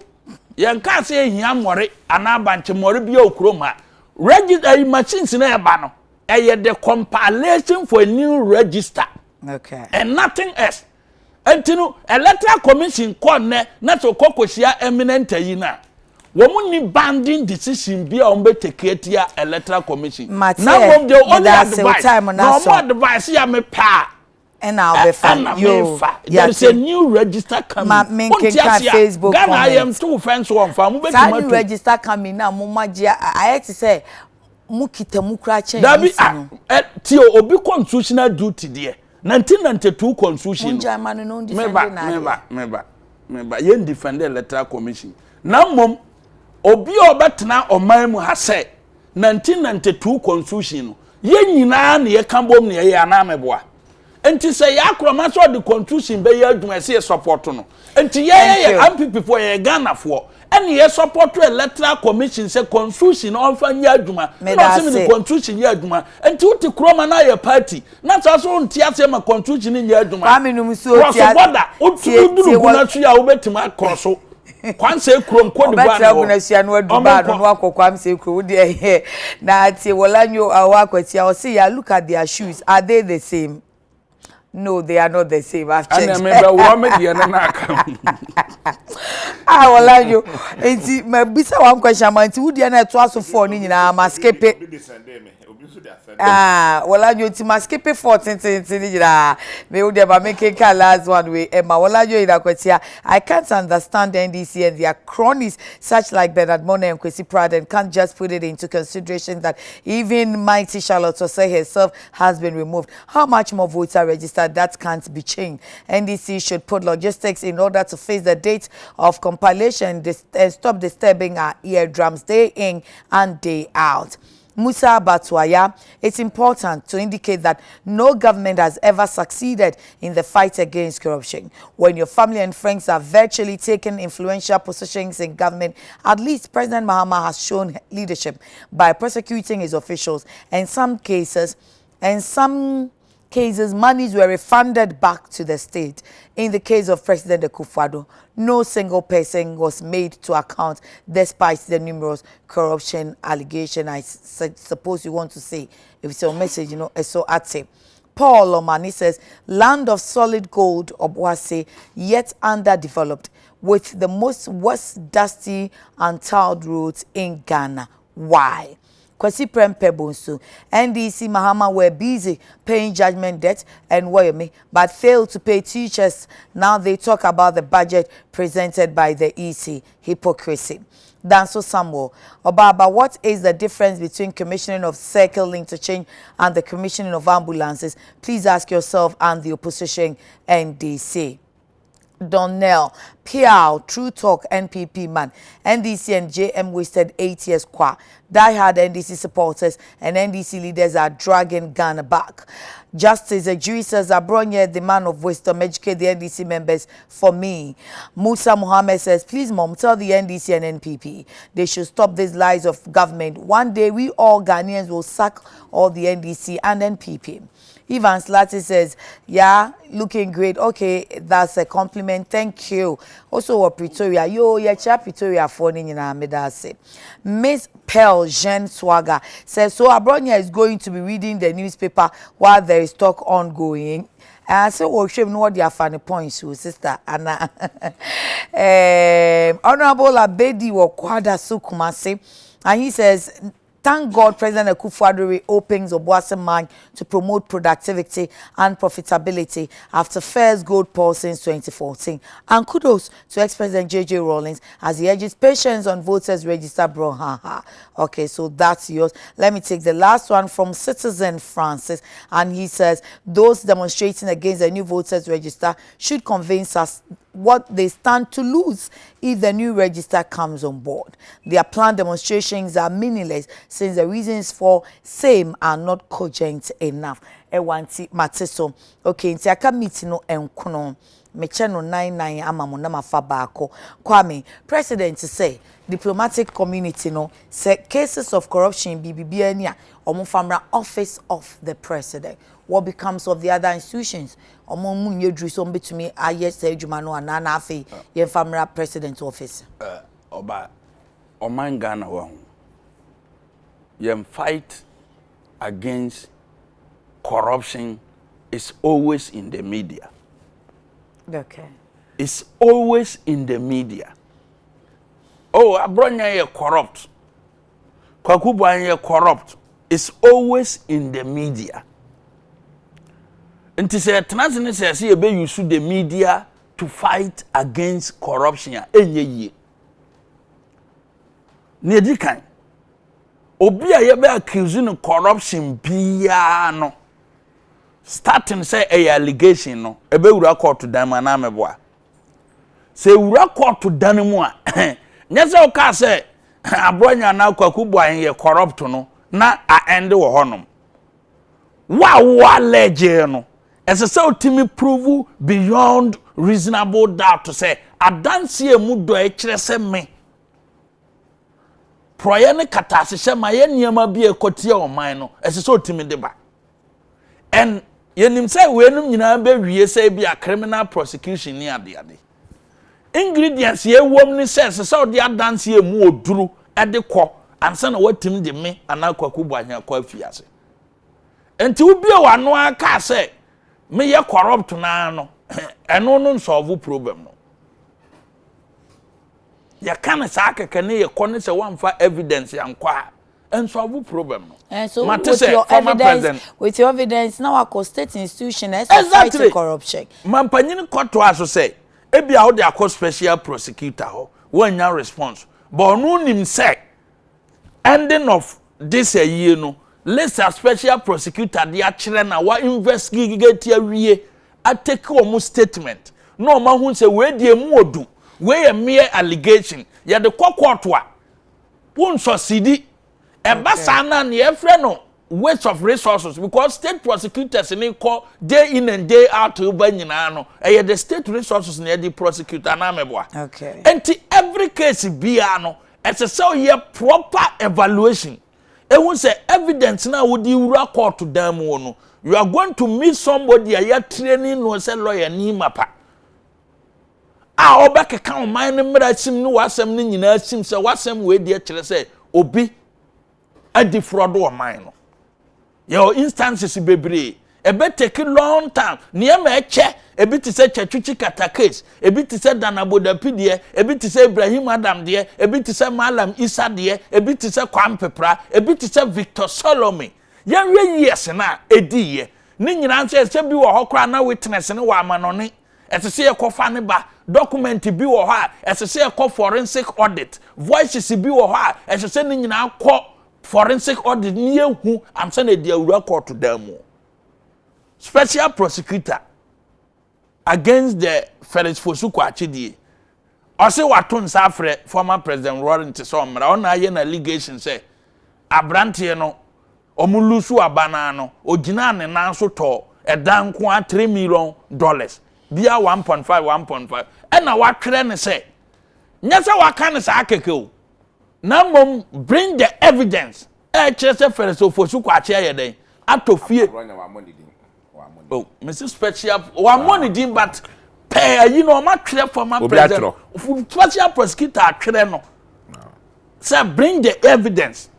yɛnka sɛ ehia mmɔre anaa bankye mmɔre bi a okurom ha register ayi machines no ɛba no ɛyɛ the compilation for a new register and nothing else. Nti no electoral commission kɔ nnɛ na sɛ ɔkɔ kɔhyia eminent ayi no a wɔn ni binding decision bi a wɔn bɛ take atia electoral commission. Mate, na mmom they only meda ase, wo advice time no na aso. wɔn advice yɛ me pɛ a ɛna wobɛfa ɛna yo mefa there is a yate new register coming. Ma Wonte menkenka ase a Facebook Ghana ayɛ comment. nto fɛn so wɔmfa mo Saa bɛtumi new atu register coming na mo ma gye ayɛ te sɛ mo kita mu kura kyɛn dabi EC ah no. ɛ tie obi constitutional duty deɛ 1992 constitution no Mongyae ma no na ɔndefend meba n'adeɛ. Meba meba meba yɛn defend electoral commission na mmom obi a ɔbɛtena ɔman mu ha sɛ 1992 constitution no yɛn nyinaa na yɛka bom na yɛyɛ anaa mɛboa nti sɛ yɛ akorɔma sɛ ɔde constitution bɛyɛ adwuma ɛsɛ yɛ support no nti yɛyɛ Thank yɛ you. NPP foɔ yɛyɛ Ghanafoɔ ɛne yɛ support electoral commission sɛ constitution ɔmfa nyɛ adwuma Meda na ɔsɛ mede ase. constitution yɛ adwuma nti wote kuroma no ayɛ party na saa so wonte aseɛ ma constitution nyɛ adwuma. Kwame num so Cross tia border tie wotumi duru tie wɔ Gunasua a wobɛtumi akorɔ so Kwansɛ kurom Cote d'Ivoire ɔbɛtena na hɔ Gunasua no adu ɔmo baa no nkɔ no akɔ Kwame sɛ kuro wo deɛ yɛ na tie wɔlanyo awɔ akwatia ɔse ya look at their shoes, are they the same? No, they are not the same. I've ɛna checked. mebɛworɔ me deɛ no na aka. Ah, Wɔlanyo. Nti mabisa one question ama nti wo deɛ na ɛtoa so four no nyinaa ma skipe. Ah, Wɔlanyo nti ma skipe four tententen no nyinaa. Me wo deɛ ma me kenka last one wei ɛma Wɔlanyo yina kwatia. I can't understand NDC and their cronies such like Bernard Mornah and Kwesi Pratt and can't just put it into consideration that even mighty Charlotte Osei herself has been removed. How much more voter registered that can't be changed? NDC should put logistics in order to face the date of compilation and stop disturbing our eardrums day in and day out. Musa Batuaya, it's important to indicate that no government has ever succeeded in the fight against corruption. When your family and friends are virtually taking influential positions in government, at least President Mahama has shown leadership by prosecuting his officials. In some cases, in some cases, monies were refunded back to the state. In the case of President Akufo-Addo, no single person was made to account despite the numerous corruption allegations. I suppose you want to say, if it's your message, so ate. Paul Omani says, land of solid gold, Obuasi, yet underdeveloped, with the most worst dusty and tarred roads in Ghana. Why? Kwesi Prempeh Bonsu, NDC Mahama were busy paying judgment debt and Woyome, but failed to pay teachers. Now they talk about the budget presented by the EC. Hypocrisy. Danso Samuel. Obaba, what is the difference between commissioning of circle interchange and the commissioning of ambulances? Please ask yourself and the opposition NDC. Donnell, Piao, True Talk, NPP man, NDC and JM wasted 8 years kwa. Die-hard NDC supporters and NDC leaders are dragging Ghana back. Justice Ajuri says, Abronye, the man of wisdom, educate the NDC members for me. Musa Muhammad says, please, mom, tell the NDC and NPP they should stop these lies of government. One day, we all Ghanaians will sack all the NDC and NPP. Ivan Slati says, yeah, looking great. Okay, that's a compliment. Thank you. Also, wɔ Pretoria. Yo, yeah, Pretoria for nyinaa Miss Pearl Jean Swagger says, so Abronya is going to be reading the newspaper while there is talk ongoing. I say, oh, shame no what the funny points, so sister Anna. Honorable Abedi Wakwada Sukumase, and he says, thank God President Akufo-Addo reopens Obuasi mine to promote productivity and profitability after first gold pour since 2014. And kudos to ex-President J.J. Rawlings as he urges patience on voters register bro. Ha ha. Okay, so that's yours. Let me take the last one from Citizen Francis. And he says, those demonstrating against the new voters register should convince us what they stand to lose if the new register comes on board. Their planned demonstrations are meaningless since the reasons for same are not cogent enough. Ɛwa nti mate so. Okay, nti aka meet no nkono. Mekyɛ no nine nine ama mo na mafa baako. Kwame, president say diplomatic community no sɛ cases of corruption bi biribiara ni a ɔmo famra office of the president. What becomes of the other institutions? Ɔmo mu nye duru so ɔmo betumi ayɛ sɛ adwuma no anaa na afei yɛmfa mmra president office. Ɔba ɔman Ghana wɔ ho yɛn fight against corruption is always in the media. It's always in the media. Oh, Abronya yɛ corrupt. Kwaku Boahen yɛ corrupt. It's always in the media. Nti sɛ yɛtena ase ne sɛ yɛsɛ yɛbɛ use the media to fight against corruption a ɛnyɛ yie. Nea edi kan, obi a yɛbɛ accuse no corruption biara no, starting sɛ ɛyɛ allegation no, ɛbɛwura court dan mu anaa mɛboa. Sɛ ewura court dan mu a, nyɛ sɛ ɔkaa sɛ Abronye anaa Kwaku Boahen yɛ corrupt no na a ɛnde wɔ hɔnom. Wo a wo allege no, ɛsɛ sɛ wotumi prove beyond reasonable doubt sɛ adanseɛ mu dɔ ɛkyerɛ sɛ me porɔyɛ ne kataahyehyɛ ma yɛ nneɛma bi a ɛkɔtia ɔman no, ɛsɛ sɛ otumi de ba. And yɛnim sɛ weinom nyinaa bɛwie sɛ bi a criminal prosecution ne adeade ingredients yɛwɔ mu ne sɛ ɛsɛ sɛ ɔde adanseɛ mu oduru ɛde kɔ ansa na watumi de me anaa Kwaku Boahen akɔ afiase. Nti wobie w'ano aka sɛ meyɛ corrupt naa no, ɛno no nsolve problem no. Yɛka no saa kɛkɛ ne yɛkɔ ne sɛ woamfa evidence ankɔ a, ɛnsolve problem no. And so Mate with sɛ your former evidence, president. with your evidence, na wakɔ state institution na ɛsɛ fight corruption. Mampanyin kɔtoa so sɛ ebia wode akɔ special prosecutor hɔ, woannya response, but ɔno nim sɛ ending of this ayie no, list a special prosecutor de akyerɛ na wa investigate awie, atake wɔn statement na wɔn ahu sɛ wei deɛ emu odu, wei yɛ mere allegation, yɛde kɔ court a wonsɔsidi. Ɛba saa na nea yɛfrɛ no waste of resources, because state prosecutors ne kɔ day in and day out ba nyinaa no, ɛyɛ the state resources na yɛde prosecute anaa mɛboa? Nti every case biara no, ɛsɛ sɛ ɔyɛ proper evaluation, ehu sɛ evidence na wode wura court dan mu no, you are going to meet somebody a yɛ training no sɛ lawyer ni mapa a ɔbɛkeka ɔman no mmara sim ne w'asɛm no nyinaa sim sɛ w'asɛm wei deɛ kyerɛ sɛ obi adi fraud ɔman no. Yɛwɔ instances bebree, ɛbɛ take long time. Nneɛma ɛkyɛ ebi te sɛ Tsatsu Tsikata case, ebi te sɛ Dana Bodapi deɛ, ebi te sɛ Ibrahim Adam deɛ, ebi te sɛ Malam Isa deɛ, ebi te sɛ Kwame Pepra, ebi te sɛ Victor Solomon. Yɛnhwɛ years na edi yɛ ne nyinaa nso, ɛsɛ bi wɔ hɔ koraa na witness ne wɔ amanɔne, ɛsɛ sɛ yɛkɔfa ne ba, document bi wɔ hɔ a ɛsɛ sɛ yɛkɔ forensic audit, voices bi wɔ hɔ a ɛsɛ sɛ ne nyinaa kɔ forensic audit ne yɛhu ansa na edi awura court dan mu. Special prosecutor against the Felix Fosu Kwakye ɔsɛ wato nsa afrɛ former President Rawlings sɛ ɔmmra. Ɔna ayɛ no allegation sɛ aberanteɛ no, ɔmo lose aba naa no, ogyina ne nan so tɔ ɛdan nko a $3 million bia 1.5 1.5, ɛna watwerɛ ne sɛ nyɛ sɛ waka ne saa kɛkɛ o, na mmom bring the evidence ɛkyerɛ sɛ Felix Ofosu Kwakye ayɛ dɛn atɔ fie. Oh, Mrs Special wammɔ ne din, but pɛɛ ayi na ɔma twerɛ former president, special prosecutor atwerɛ no sɛ bring the evidence.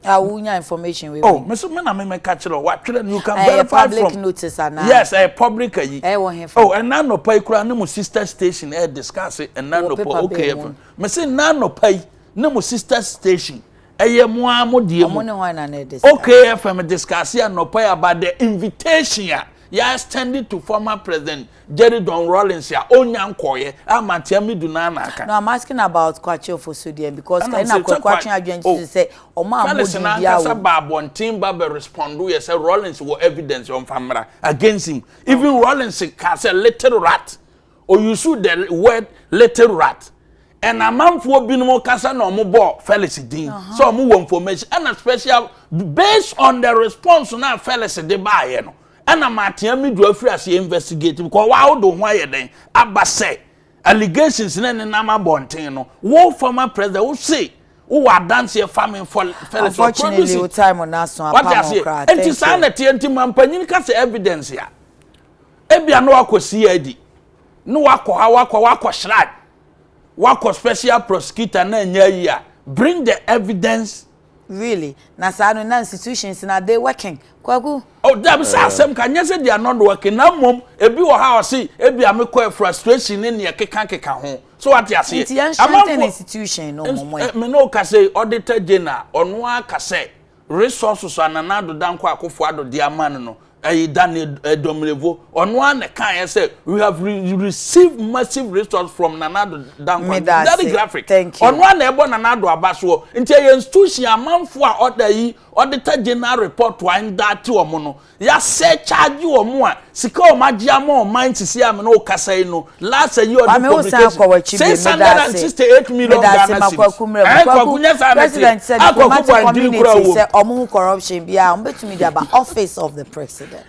Ah, wunya information wey. Oh, mesi me na me meka kyerɛ watwerɛ no, you can verify public from notice ana? Yes, ɛyɛ public ayi. Ɛyɛ wɔ hefa? Oh, ɛna nɔpa yi koraa ne mo sister station ɛyɛ discuss ɛna nɔpa. Okay, ɛfɛ mesi ɛna nɔpa yi ne mo sister station, ɛyɛ mo a mo die mu. Ɔmo ne hwan na na discuss? Okay, FM discuss anɔpa yi about the invitation a yɛ extended to former President Jerry John Rawlings a onya nkɔyɛ a Martin Amidu na aka. No, I'm asking about Kwakye Ofosu deɛ because ɛna Kwakye adwene ti sɛ ɔmo a mo di bi awo. Felix ba abɔnten ba bɛ respond yɛ sɛ Rawlings wɔ evidence ɔnfa mmra against him. Even Rawlings ka sɛ little rat or you use the word little rat, ɛna amanfoɔ binom kasa na ɔmo bɔ Felix din sɛ ɔmo wɔ information, ɛna special based on the response na Felix de baayɛ no, ɛna Martin Amidu afiri ase investigate because waa wode ho ayɛ dɛn aba sɛ allegations ne nenam abɔnten no, wo former president, wo se wowɔ adanseɛ fa me for Felix. Unfortunately, wo time na so apam okra. Nti saa na teɛ. Nti mampanyin ka sɛ evidence a ebia na wakɔ CID na wakɔ ha, wakɔ CHRAJ, wakɔ special prosecutor na nya yi a, bring the evidence. Really, na saa no na institutions na they working, Kwaku? Oh, dabi, sɛ asɛm ka nyɛ sɛ they are not working, na mmom ebi wɔ ha ɔsi ebi a mekɔ frustration ne nea keka keka ho so, wate aseɛ. Nti yɛn strengthen institution no mɔmɔ yi. Me no ka sɛ Auditor General ɔno aka sɛ resources a Nana Addo Dankwa Akufo Addo de ama no, ɛyi Daniel Domelevo, ɔno ara na kan yɛ sɛ we have received massive resource from Nana Addo Dankwa, very graphic. Thank you. Ɔno ara na ɛbɔ Nana Addo aba soɔ. Nti ɛyɛ institution amanfo a ɔda yi Auditor General report wa ndaate wɔn no, yasɛ charge wɔn a sika wɔn agye ama ɔman sisi a mene okasa yi no, last year ɔde publication 668 million Ghana cedis. Ɛn Kwaku nyɛ saa na President sɛ diplomatic community sɛ ɔmo ho corruption bi a, ɔmo betumi de aba Office of the President.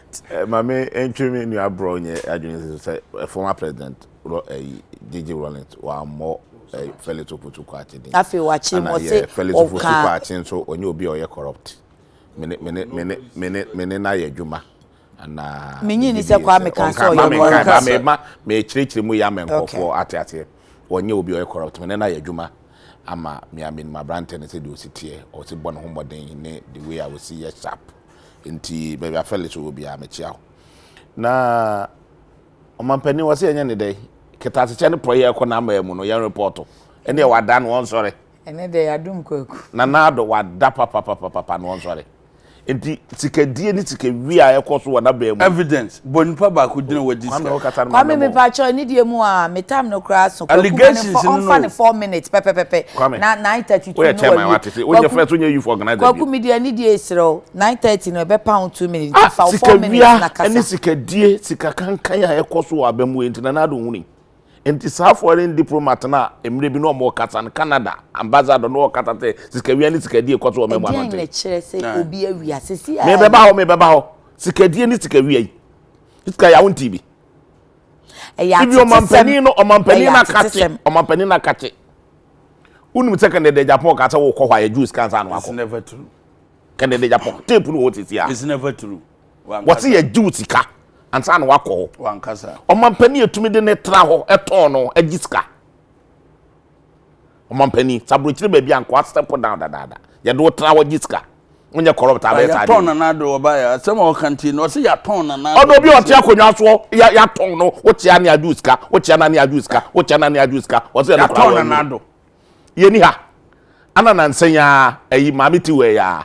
Maame ntwi mi nua borɔ nyɛ adwene sɛ former President JJ Rawlings wammɔ Felix Ofosu Kwakye din. Afei wakye mu ɔse. Felix Ofosu Kwakye nso ɔnyɛ obi a ɔyɛ corrupt. Mene mene mene mene mene na yɛ adwuma ana. Menyi ni sɛ Kwame kan sɛ ɔyɛ corrupt. Ma ma me kyerɛkyerɛ mu yɛ ama nkɔfoɔ ate aseɛ. Wɔnyɛ obi a ɔyɛ corrupt. Mene na yɛ adwuma ama me a menim aberante no sɛ deɛ ɔsi teɛ, ɔsi bɔ ne ho mmɔden ne the way a ɔsi yɛ sharp. Nti baabi a Felix wɔ biara, mekyia wo. Na ɔmampanin wɔ sɛ yɛnyɛ ne dɛ ketasekyɛ ne pɔyɛ ɛkɔ n'ama mu no, yɛn report. Ɛnneɛ wada no ɔnsɔre. Ɛnɛ deɛ yɛadom Kwaku. Nana Addo wada papapapapa no ɔnsɔre. Nti sikadie ne sikawie a ɛkɔ so wɔ n'abaa mu. Evidence, bɔ nipa baako din a wadi sika. Kwame wokasa no ma Kwame mɛmɔ. mepakyɛw ne deɛ mu a me time no koraa so. Kwaku ma ne Allegations fɔ no ɔnfa no. ne 4 minutes pɛpɛpɛpɛ Kwame, na 9:32 woyɛ no chairman wawie. wate se wonyɛ Kwaku first wonyɛ youth organizer Kwaku bio. me deɛ ne deɛ esrɛ wo 9:30 no ɛbɛpa wo 2 minutes Ah, nti fa wo 4 minutes sikawia na ne kasa. sikadie, sika kankan a ɛkɔ so wɔ aba mu yi nti Nana Addo nhuni. Nti saa foreign diplomat no a mmerɛ bi na ɔmo kasa no, Canada ambassador na ɔkasa sɛ sikawia ne sikadie kɔ so wɔ ɔman mu Ɛdeɛn na anɔnten. ɛkyerɛ sɛ obi awia sisi a Mebɛba hɔ, mebɛba hɔ. Sikadie ne sikawia yi. Sika yɛ awonti bi. Ɛyɛ Ibi atetesɛm. Ɔmampanin no, ɔmampanin Ɛyɛ no akakye, atetesɛm. Ɔmampanin no akakye. Wonim sɛ Kennedy Agyapong ka sɛ wokɔ hɔ a yɛgye wo sika ansa na It's wakɔ. never true. Kennedy Agyapong tape no wɔ hɔ sisi a. It's never true. Wɔse yɛgye wo sika ansa na wakɔ hɔ. Wankasa. Ɔmampanin etumi de ne tra hɔ ɛtɔn no agye sika. Ɔmampanin saburokyire baabi a nkoa step down dadaada. Yɛde wo tra hɔ gye sika. Wonyɛ corrupt abɛyɛ saa Yɛtɔn adeɛ. Nana Addo ɔba yɛ asɛm a ɔka nti no ɔsɛ yɛatɔn Nana Addo. Ɔno obi a ɔte akonnwa soɔ yɛ yɛatɔn no, wokyea ne agye wo sika, wokyea na ne agye wo sika, wokyea na ne agye wo sika. Wɔsɛ yɛde Yɛatɔn Nana Addo. Yɛni ha. Ana nansa yi ara ɛyi maame ti wɔ ya.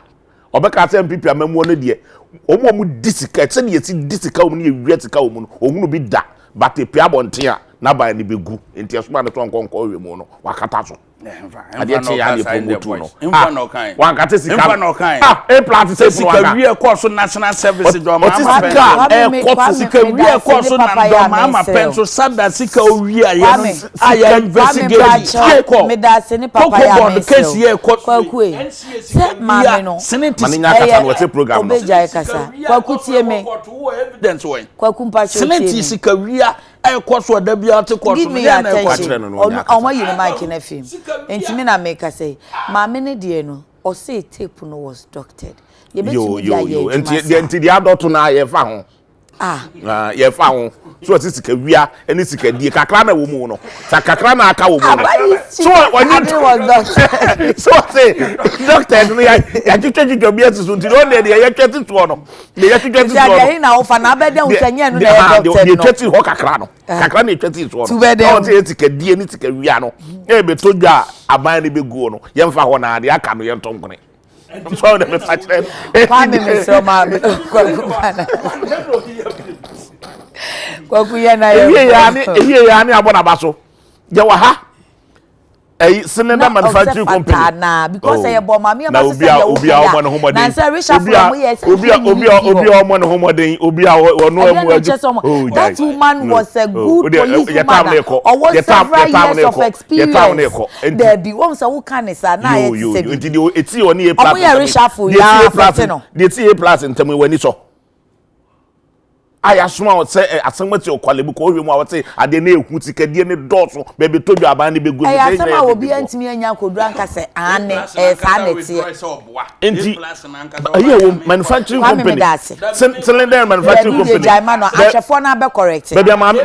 Ɔbɛka sɛ NPP amamuo no deɛ wɔn a wɔn di sika sɛdeɛ yɛsi di sika wɔn ne yɛwia sika wɔn no ohunu bi da, but epia abɔnten a n'aban no bɛgu nti ɛsoma ne so nkɔnkɔ ɔhwɛ mu no wakata so. Adeɛ kye ya ne promote no. Nfa na ɔkan. Wankate sika Nfa na ɔkan. Ah, A plus sɛ Sika wie kɔ so national service dɔm Ɔsi ama pɛn. sika a Kwame, ɛkɔ so Kwame, Sika wie kɔ so ne na papa yɛ dɔm ama amesrɛ pɛn o. so sada sika owie a yɛ no Kwame, a yɛ Kwame investigate Brakyɛw, akɔ. meda ase ne papa Cocoa yɛ board amesrɛ case o. yɛ kɔ so. Kwaku e, sɛ maame no Senate Ma ne nya kasa no wɔte program no. Obegyae kasa. Kwaku tie me. Evidence wɔ. Kwaku mpakyɛw tie Senate me. sika wia ɛkɔ so ɔda bi ate kɔ so. Give me your Yɛ na ɛkɔ so. attention. Kyerɛ no no, Ɔno ɔnyɛ akasa. ɔmo ayi ne mic no afi mu. Nti me na meka sɛ maame ne deɛ no ɔsɛ tape no was doctored. Yo Yɛbɛtumi de yo ayɛ yo adwuma nti deɛ saa. nti deɛ adɔto na yɛfa ho. Ah, Ah, yɛfa ho so ɔsi sika wia ne sika die kakra na wɔ mu no sa kakra na aka wɔ mu no Aba yi so ɔnye ade was doctored. So ɔse doctors no yɛatwitwatwitwa bi asi so nti ɔno deɛ yɛtwa si soɔ no deɛ yɛtwitwa si Nti soɔ adeɛ no he na wofa na abɛdɛ wo sɛ nyɛ no na ɛyɛ doctored deɛ no. yɛtwa si hɔ kakra no kakra na yɛtwa si soɔ Tu no bɛdɛ na wo. ɔse yɛ sika die ne sika wia no yɛ bɛtɔ dwa a aban no bɛguo no yɛmfa hɔ na adeɛ aka no yɛntɔ nkone so ɔno mefa kyerɛ no. Kwame mesrɛ ma Kwaku mana. Kwaku yɛ na yɛ. Ewie ya ne ewie ya ne abɔ n'aba so yɛwɔ ha ɛyi cylinder manufacturing company. Na because Oh. ɛyɛ bɔ maame na aba obi a obi a ɔmɔ ne ho mmɔden Na sɛ reshuffle obi a ɔmo yɛ sɛ obi a obi a obi a ɔmɔ ne ho mmɔden obi a ɔno Ɛdeɛ ɛmu na ɛkyerɛ sɛ oh that woman was a good police woman a ɔwɔ several years of experience. Dɛbi wɔn sɛ woka ne saa na ayɛ yo ti yo sɛ yo bi. Nti deɛ eti ɔne A plus Ɔmo yɛ ntɛm reshuffle deɛ eti yaa A plus afɛte no. Deɛ eti A plus ntɛm wɔ ani sɔ a yasoma wɔ sɛ ɛ asɛm ti ɔkwale bu kɔ ɔhwɛ mu a wɔte adeɛ ne ehu sikadie ne dɔɔso baabi to dwa aban ne bɛ gu. Ɛyɛ asɛm a obi ntumi anya koduro anka sɛ ane ɛyɛ saa na ɛteɛ. Nti ɛyɛ wɔ manufacturing Kwame company meda ase. Cylinder manufacturing Dɛbi company de gyae ma no ahwɛfoɔ no abɛ correct. Baabi a maame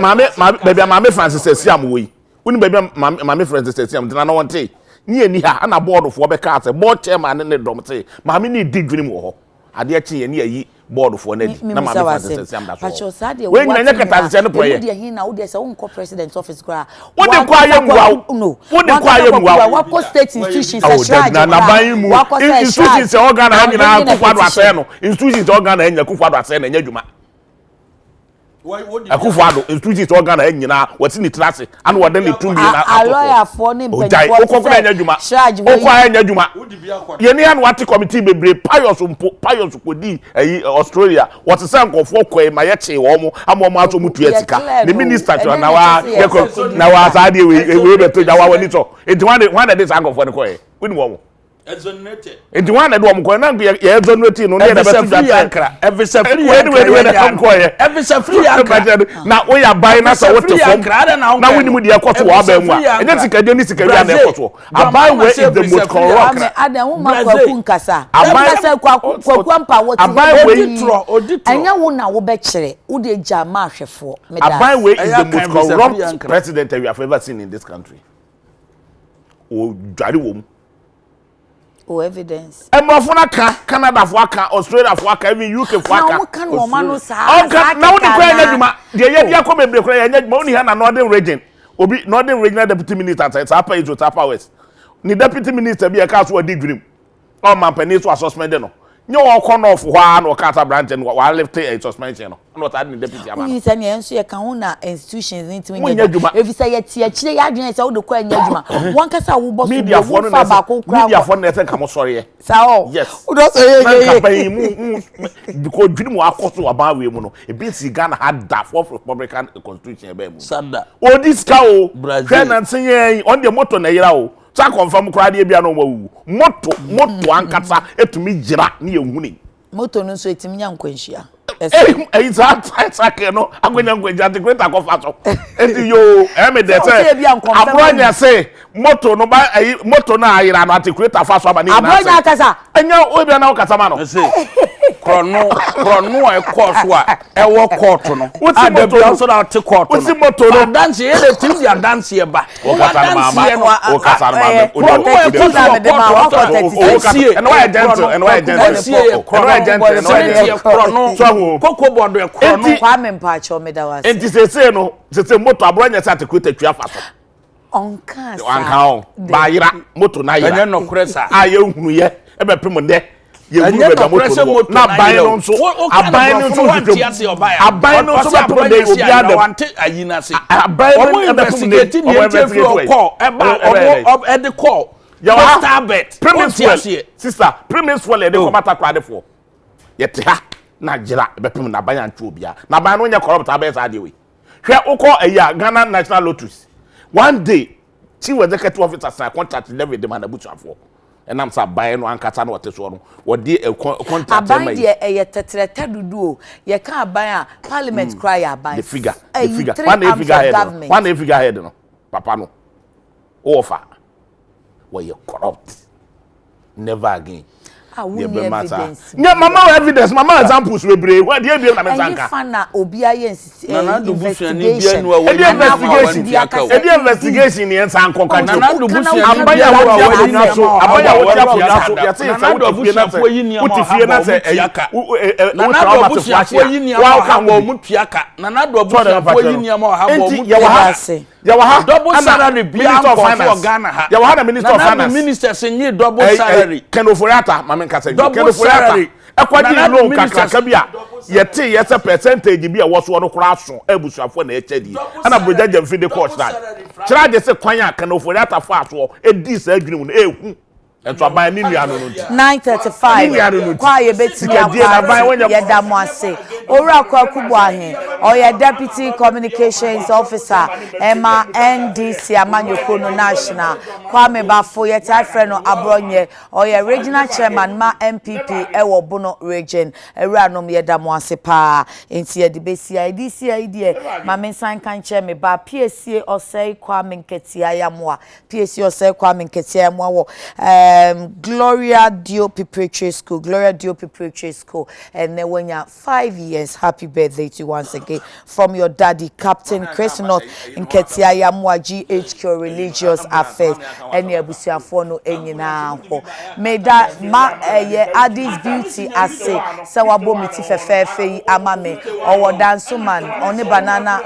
baabi a maame Francis Asiam wɔ yi, woni baabi a maame Francis Asiam tena na wɔnte ne yɛ ni ha ana boardfoɔ bɛka sɛ board chairman ne ne dɔm te maame ne di dwene mu wɔ hɔ. Adeɛ kye yɛ ne yɛyi boardfoɔ no adi na maame Francis Asiam da so Pakyɛ wɔ saa deɛ hɔ. Wei nyina nyɛ kɛtɛ no pɔyɛ. Emu deɛ hin na wo deɛ sɛ wonkɔ president office koraa. Wode kɔ ayɛ mua wo. No. Wode kɔ ayɛ mua wo. Wakɔ state institution Oh, sɛ shraj na naban mu wakɔ sɛ institutions shraj. sɛ ɔga na ha nyinaa Bringing a Akufo Addo petition. asɛe no. Institutions sɛ ɔga na ha nyinaa Akufo Addo asɛe no ɛnyɛ adwuma. Akufo Addo institutions sɛ ɔga na ha nyinaa wɔte ne tiri ase ana wɔde ne tumi na A lɔyafoɔ ne Ogyae mpanyinfoɔ wokɔ kora ɛnyɛ adwuma. shraj wɔ Wokɔ a ɛnyɛ adwuma. Yɛni ha na wate committee bebree. Pius mpo, Pius kɔdii ɛyi Australia wɔte sɛ nkɔfoɔ kɔɛ ma yɛkyee wɔn mo ama wɔn aso mu tua Yɛ sika clear ne no. minister kyerɛ Ɛnyɛ na ne waa kyɛ sɛ yɛkɔ yɛkɔ na waa saa deɛ wei wei bɛtɔ gya wa w'ani sɔ nti wɔn na de saa nkɔfoɔ no kɔɛ woni wɔn nti wɔn na de wɔn kɔɛ na yɛ yɛ exonerate no ne yɛ de bɛto dwa sɛ Ɛfisɛ firi wei ni wei ni wei na ɛkɔm kɔɛ Ɛfisɛ firi yankra. Na woyɛ aban na sɛ wote Ɛfisɛ firi fam yankra, adɛn na na wonkɔɛ wonim no? deɛ ɛkɔ so wɔ Ɛfisɛ aban mu a firi yankra. ɛnyɛ sikadie ne sikawia na ɛkɔ soɔ. Aban wei is the most corrupt. Kwame adan wo ma Brazil. Kwaku nkasa. Aban- Aban kwaku kwaku ampa wo te. Aban wei- Odi torɔ, odi torɔ. Ɛnyɛ wo na wobɛkyerɛ. Wo de gya ma ahwɛfoɔ. Meda Aban ase. wei is Ɛyɛ the most akan fisɛ firi corrupt yankra. president we have ever seen in this country. Odware wɔ mu. O evidence. Mmorɔfo no aka, Canada fo aka, Australia fo aka, even UK fo Na aka. wɔn ka no wɔn ano saa. Ɔnka saa na wode kɛkɛ kora ɛnyɛ anaa? adwuma deɛ yɛde akɔ bebree kora yɛnyɛ adwuma. Woni ha na Northern Region Obi Northern Regional Deputy Minister sɛ saa pa yi so saa powers. Ne deputy minister bi a ɛka so ɔdi dwirim. Na ɔmampanin so asuspend no. Nyɛ ɔkɔ North hɔ ara na ɔka sɛ aberanteɛ no wɔalifte eh, suspension no. Ɛna ɔtaa de ne deputy ama no. Wonim sɛ nea nso yɛka ho na institutions no ntumi nyɛ adwuma. Efisɛ yɛte akyire yɛ adwene sɛ wode kɔ ɛnyɛ adwuma. Wankasa a wobɔ so deɛ womfa baako koraa nkɔ. Mediafoɔ no na ɛsɛ nka mo sɔreɛ. Saa ɔ. Yes. Wodɔ sɛ yɛ yɛ yɛ. Na nka bɛn mu mu because dwiri mu akɔ so aban wei mu no ebi nsi Ghana ha da fourth republican constitution ɛbɛn mu. Sada. Odi sika o. Brazil. Hwɛ nansi yɛn ɔn deɛ moto na ɛyera o. Saa kɔnfam koraa deɛ bia na wɔn awuwu. Moto moto ankasa etumi yera ne yɛn huni. Moto no nso etumi nya nkwanhyia. Ɛyi saa cycle no akwanya nkwanhyia nti kreta kɔfa so. Eti yoo ɛmi dɛ sɛ aburanya se moto no ba ɛyi moto no ayera no ati kreta fa so ama ne nyinaa sɛ. Aburanya akasa. Ɛnyɛ obi a na ɔkasa ma no. Ɛsɛ korɔno korɔno a ɛkɔɔ so a ɛwɔ kɔɔto no. Wosi moto no so na ɔte kɔɔto no. Wosi moto no. Adanseɛ yɛ de tim di adanseɛ ba. Wokasa no maama. Wokasa no maama. Korɔno a ɛkɔ so wɔ kɔɔto nsie ɛna wayɛ gentle ɛna wayɛ gentle nsie yɛ korɔno ɛna wayɛ gentle ɛna wayɛ gentle korɔno so ahu koko bɔdo yɛ korɔno. Kwame mpakyɛw meda wo ase. Nti sese no sese moto aborɔ nyɛ sɛ atekureta twa fa so. Ɔnka saa. Anka o bayera moto na yera. Ɛnyɛ nɔkorɛ saa. A yɛhunu yɛ ɛbɛpem nnɛ yɛhunu baabi a moto no wɔ na aban no nso aban no nso hwehwɛ mu aban no nso bɛpem nnɛ obiara dɛm aban no bɛpem nnɛ ɔmo investigate wɔ ɛde kɔ yɛwɔ ha premise fuel sister premise fuel yɛde kɔ batakoradefoɔ yɛte ha na gyera bɛpem na aban antwe obiara na aban no nyɛ corrupt abɛyɛ saa adeɛ wei hwɛ wokɔ ɛyi a Ghana National Lotteries one day chief executive officer sign contract level de ma n'abusuafoɔ ɛnam sɛ aban no ankasa na ɔte soɔ no wɔde contract ɛma yi. Aban deɛ ɛyɛ tɛtrɛtɛ dodo o yɛka aban a parliament koraa yɛ aban the figure the figure one na figure head no one na figure head no papa no wowɔ fa wɔyɛ corrupt never again. Ah, wo ni evidence. Nya mama wo evidence, mama examples bebree. Hɔ adeɛ ebien na me nsa nka. Ɛyi fa na obi ayɛ nsisi eh, investigation. Ɛdi investigation. Ɛdi investigation ni ɛnsa nkɔ ka kyerɛ. Nana do busuani Aban a wɔte akonnwa so, aban a wɔte akonnwa so, yɛte sɛ wote fie na sɛ wote fie na sɛ ɛyi wo trauma te fo ahyia. Wa ka ho bi. Nana do abusuafoɔ yi nneɛma ɔha bɔ Enti yɛwɔ ha. Yɛwɔ ha double ɛna salary bia Minister of nkɔ so wɔ Finance. Ghana ha. Yɛwɔ ha na Minister of Nana Finance. ministers nye double Ɛy, ɛy, salary. Ken Ofori-Atta, maame nkasa nwie. Double Ken Ofori-Atta salary. ɛkɔgye Nana loan ministers- kakraka bi a yɛte yɛ sɛ percentage bi a ɛwɔ soɔ no koraa so abusuafoɔ na ɛkyɛ die. Ɛna Brogya Gyamfi de kɔɔ CHRAJ. CHRAJ se kwan a Ken Ofori-Atta faa soɔ ɛdii saa adwini mu no ɛɛhu. Nso aban ne nua no no nti. 9:35 Ne nua no no nti. Kɔ a yɛbɛtumi Sikadie na akɔ aban ase wɔnyɛ. yɛda mo ase. Owura Kwaku Boahen, ɔyɛ Deputy Communications Officer ɛma NDC amanyɔkuo no National. Kwame Bafo, yɛtaa frɛ no Aborɔnyɛ, ɔyɛ Regional Chairman ma NPP ɛwɔ Bono Region. Awuranom yɛda mo ase paa. Nti yɛde bɛsi ha. Yɛde si ha yi deɛ, ma mensan nka nkyerɛ me ba Piesie Osei Kwame Nketia Yamoah PAC Osei Kwame Nketia Amoah wɔ um, Gloria Dio Preparatory School, Gloria Dio Preparatory School, ɛnɛ wanya 5 years. Happy birthday to you once again from your daddy, Captain Chris North Nketia Yamoah, GHQ Religious Affairs, ɛne abusuafoɔ no nyinaa hɔ. Meda ma ɛyɛ Addis Beauty ase sɛ wabɔ me ti fɛfɛɛfɛ yi ama me. Ɔwɔ Dansoman, ɔne Banana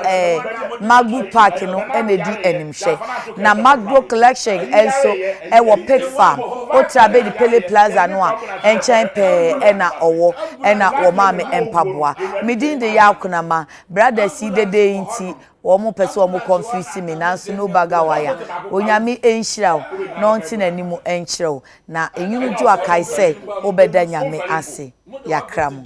Magbu Park no ɛna edi animhwɛ. Na Magbo Collection nso ɛwɔ Pig Farm, Otra Bedi Pele Plaza no a ɛnkyɛn pɛɛ ɛna ɔwɔ ɛna wɔmaa me mpaboa. Me din de Yaw Kunama. Brothers yi dede yi nti wɔn pɛ sɛ wɔn confuse me nanso no baga wire. Onyame nhyira wo na ɔnte n'anim nkyerɛ wo na enwunu dwo akae sɛ wobɛda Nyame ase. Yakra mo.